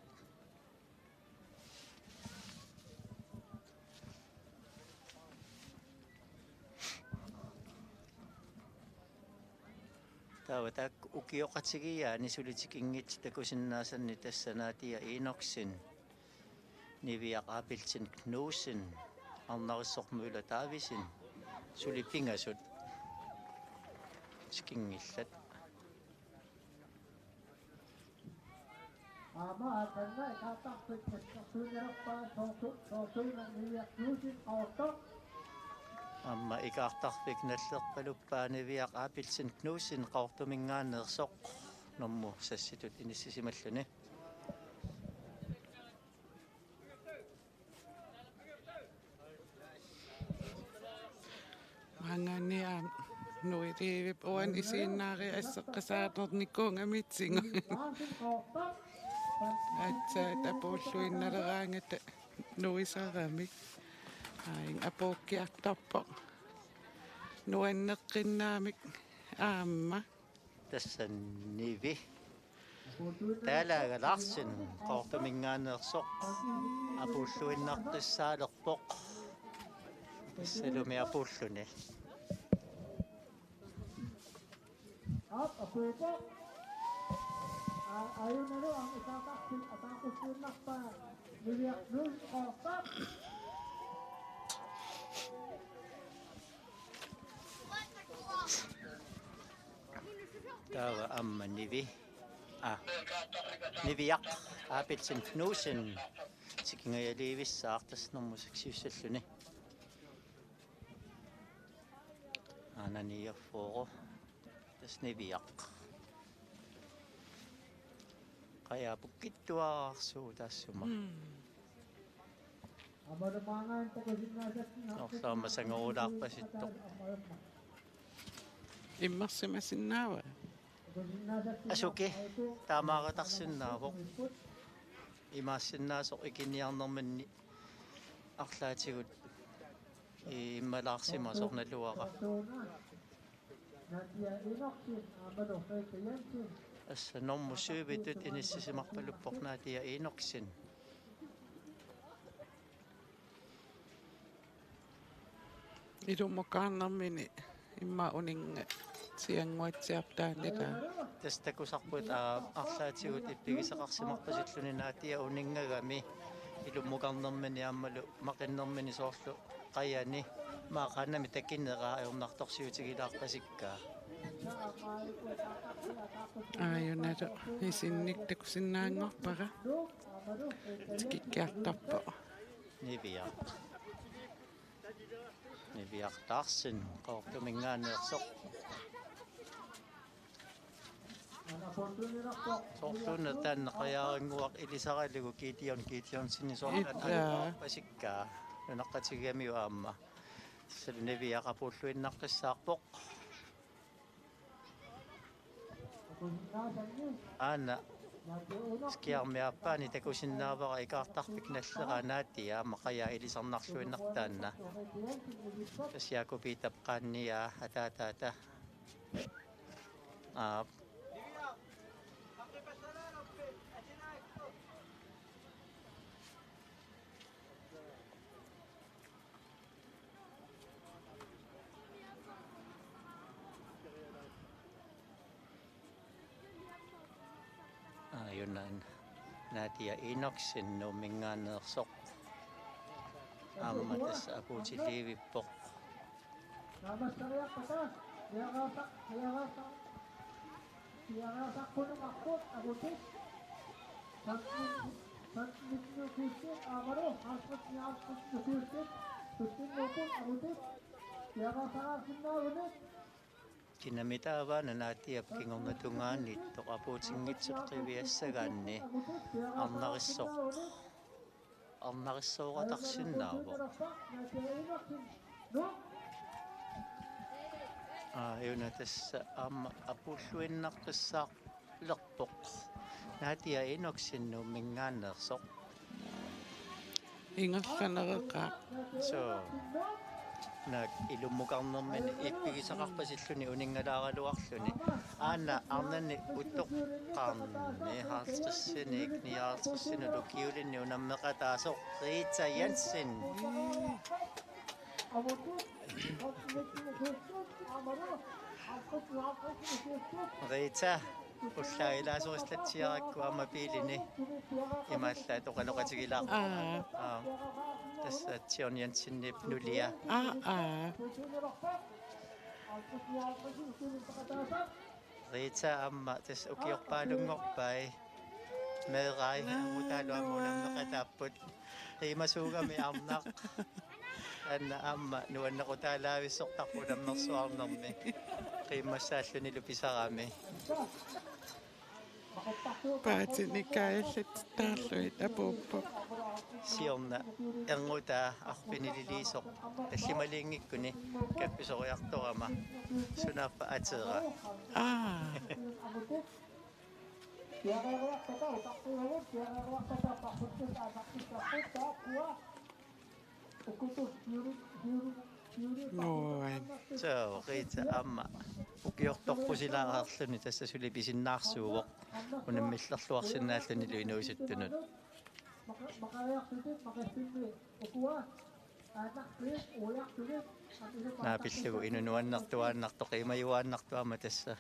Taava taakku ukioqatigiiaanni suli tikinngitsut takusinnaasanni tassa Nadia Enoksen, Niviaq Abelsen Knudsen, Arnarissormila Davidsen, suli pingasut tikinngillat. Aamma akanna ikaartarfik assersuinerpaa soortu-, soortuuna Niviaq Knudsen Qaqortoq. Aamma ikaartarfik nallerpaluppaa Niviaq Abelsen Knudsen Qaqortuminngaanneersoq nummer seks-itut inissisimalluni. Maanngaanniit aamma nuiliivippoq uani isiginnaariarlunga asseqqasaarnikuugamitsigu. Aatsaat apuulluinnaleraangata nuisaramik. Aajuna apuukkiartorpoq. Nuanneqqinnaamik aamma. Tassa Nivi Taalaaga Larsen Qaqortuminngaanneersoq apuulluinnaqqissaalerpoq. Tassalumi apuulluni. Aap, apuuppoq. Aa, aajunalu aamma ikaartarfik ataaqqussiinnarpaa Niviaq Knudsen Qaqortoq. Taava aamma Nivi. Aa. Niviaq Abelsen Knudsen. Tikingajaliivissaaq tassa nummer seks-iussalluni. Aana niogfyrre. Tassa Niviaq. Qajaa pukkittuararsuuvoq taassuma. Mm. Orsaamma sangerulaarpasittoq. Immersimasinnaava? Asuki taamaariartarsinnaavoq. Imaassinnaasoq ikiniarnerminni arlaatigut immalaarsimasoq naluara. Tassa nummer syv-itut inissisimarpaluppoq Nadia Enoksen. Ilummukarnermini immaqa uninnga siannguatsiartaanni taava. Tassa takusarput, aa, arlaatigut ippigisaqarsimarpasilluni Nadia uninngagami ilummukarnermini aammalu maqinnermini soorlu qajani maaqaanami takinera ajornartorsiutigilaarpasikkaa. Aajunalu isinnik takusinnaanngorpara. Tikikkiartorpoq. Niviaq. Niviaq Larsen Qaqortuminngaanneersoq. Soorluuna taanna qajarinnguaq ilisaralugu Gideon Gideonsenip soorlu Ita. Ajupasikkaa nunaqqatigigamiuk aamma. Tassa Niviaq apuulluinnaqqissaarpoq. Aana Skjernimi aappaani takusinnaavara ikaartarfik nalleraa Natia aamma qajaa ilisarnarluinnartoq taanna. Tassa Jakob Peterip qaanniaa ataataata. Aap. Aajuna Natia Enoksen Nuumminngaanneersoq. Aamma tassa apuutiliivippoq. Naammasseriarpata, piareersa-, piareersa-, piareersaqquneqarpoq, avutit. Femten, femten, nitten, tyve, aammalu halvtreds, nioghalvtreds, tyve, femten, nitten, avutit. Piareersaraarsinnaavutit. Kinami taava Natiap kingornatungaaniittoq apuutinngitsoq qiviassagaanni arnarissor-, arnarissooqatarsinnaavoq. Aajuna tassa aamma apuulluinnaqqissaarlerpoq. Natia Enoksen Nuumminngaanneersoq. Ingerlanereqaaq. Suu. Naak ilummukarnermini ippigisaqarpasilluni uninngalaaraluarluni. Aana arnani utoqqarni halvtredsinik nioghalvtredsinut ukiulinni unammeqataasoq Rita Jensen. Rita, ullaaq ilaasorisatsiarakku aamma biilini imaallaat oqaloqatigilaarpoq. Aa. Aa. Tassa John Jensenip nulia. Aa, aa. Rita aamma tassa ukiorpaalunngorpai. Meerai, angutaalu aamma unammeqataapput. Qiimasuugami arnaq. Aana aamma nuannequtaalaavissortarpoq unammersuarnermi. Qiimmassaallunilu pisarami. Paatinikaajallatittaarlugit apuuppoq. Siorna erngutaa arfinililiisoq tallimaliinngikkuni kappisoriartorama sunaaffa atera. Aa. Nuan. Suu, Rita aamma ukiortorpusilaarluni tassa suli pisinnaarsuuvoq unammillerluarsinnaallunilu inuusuttunut. Naapillugu inuk nuannertuaannartoq, qiimajuaannartoq aamma tassa.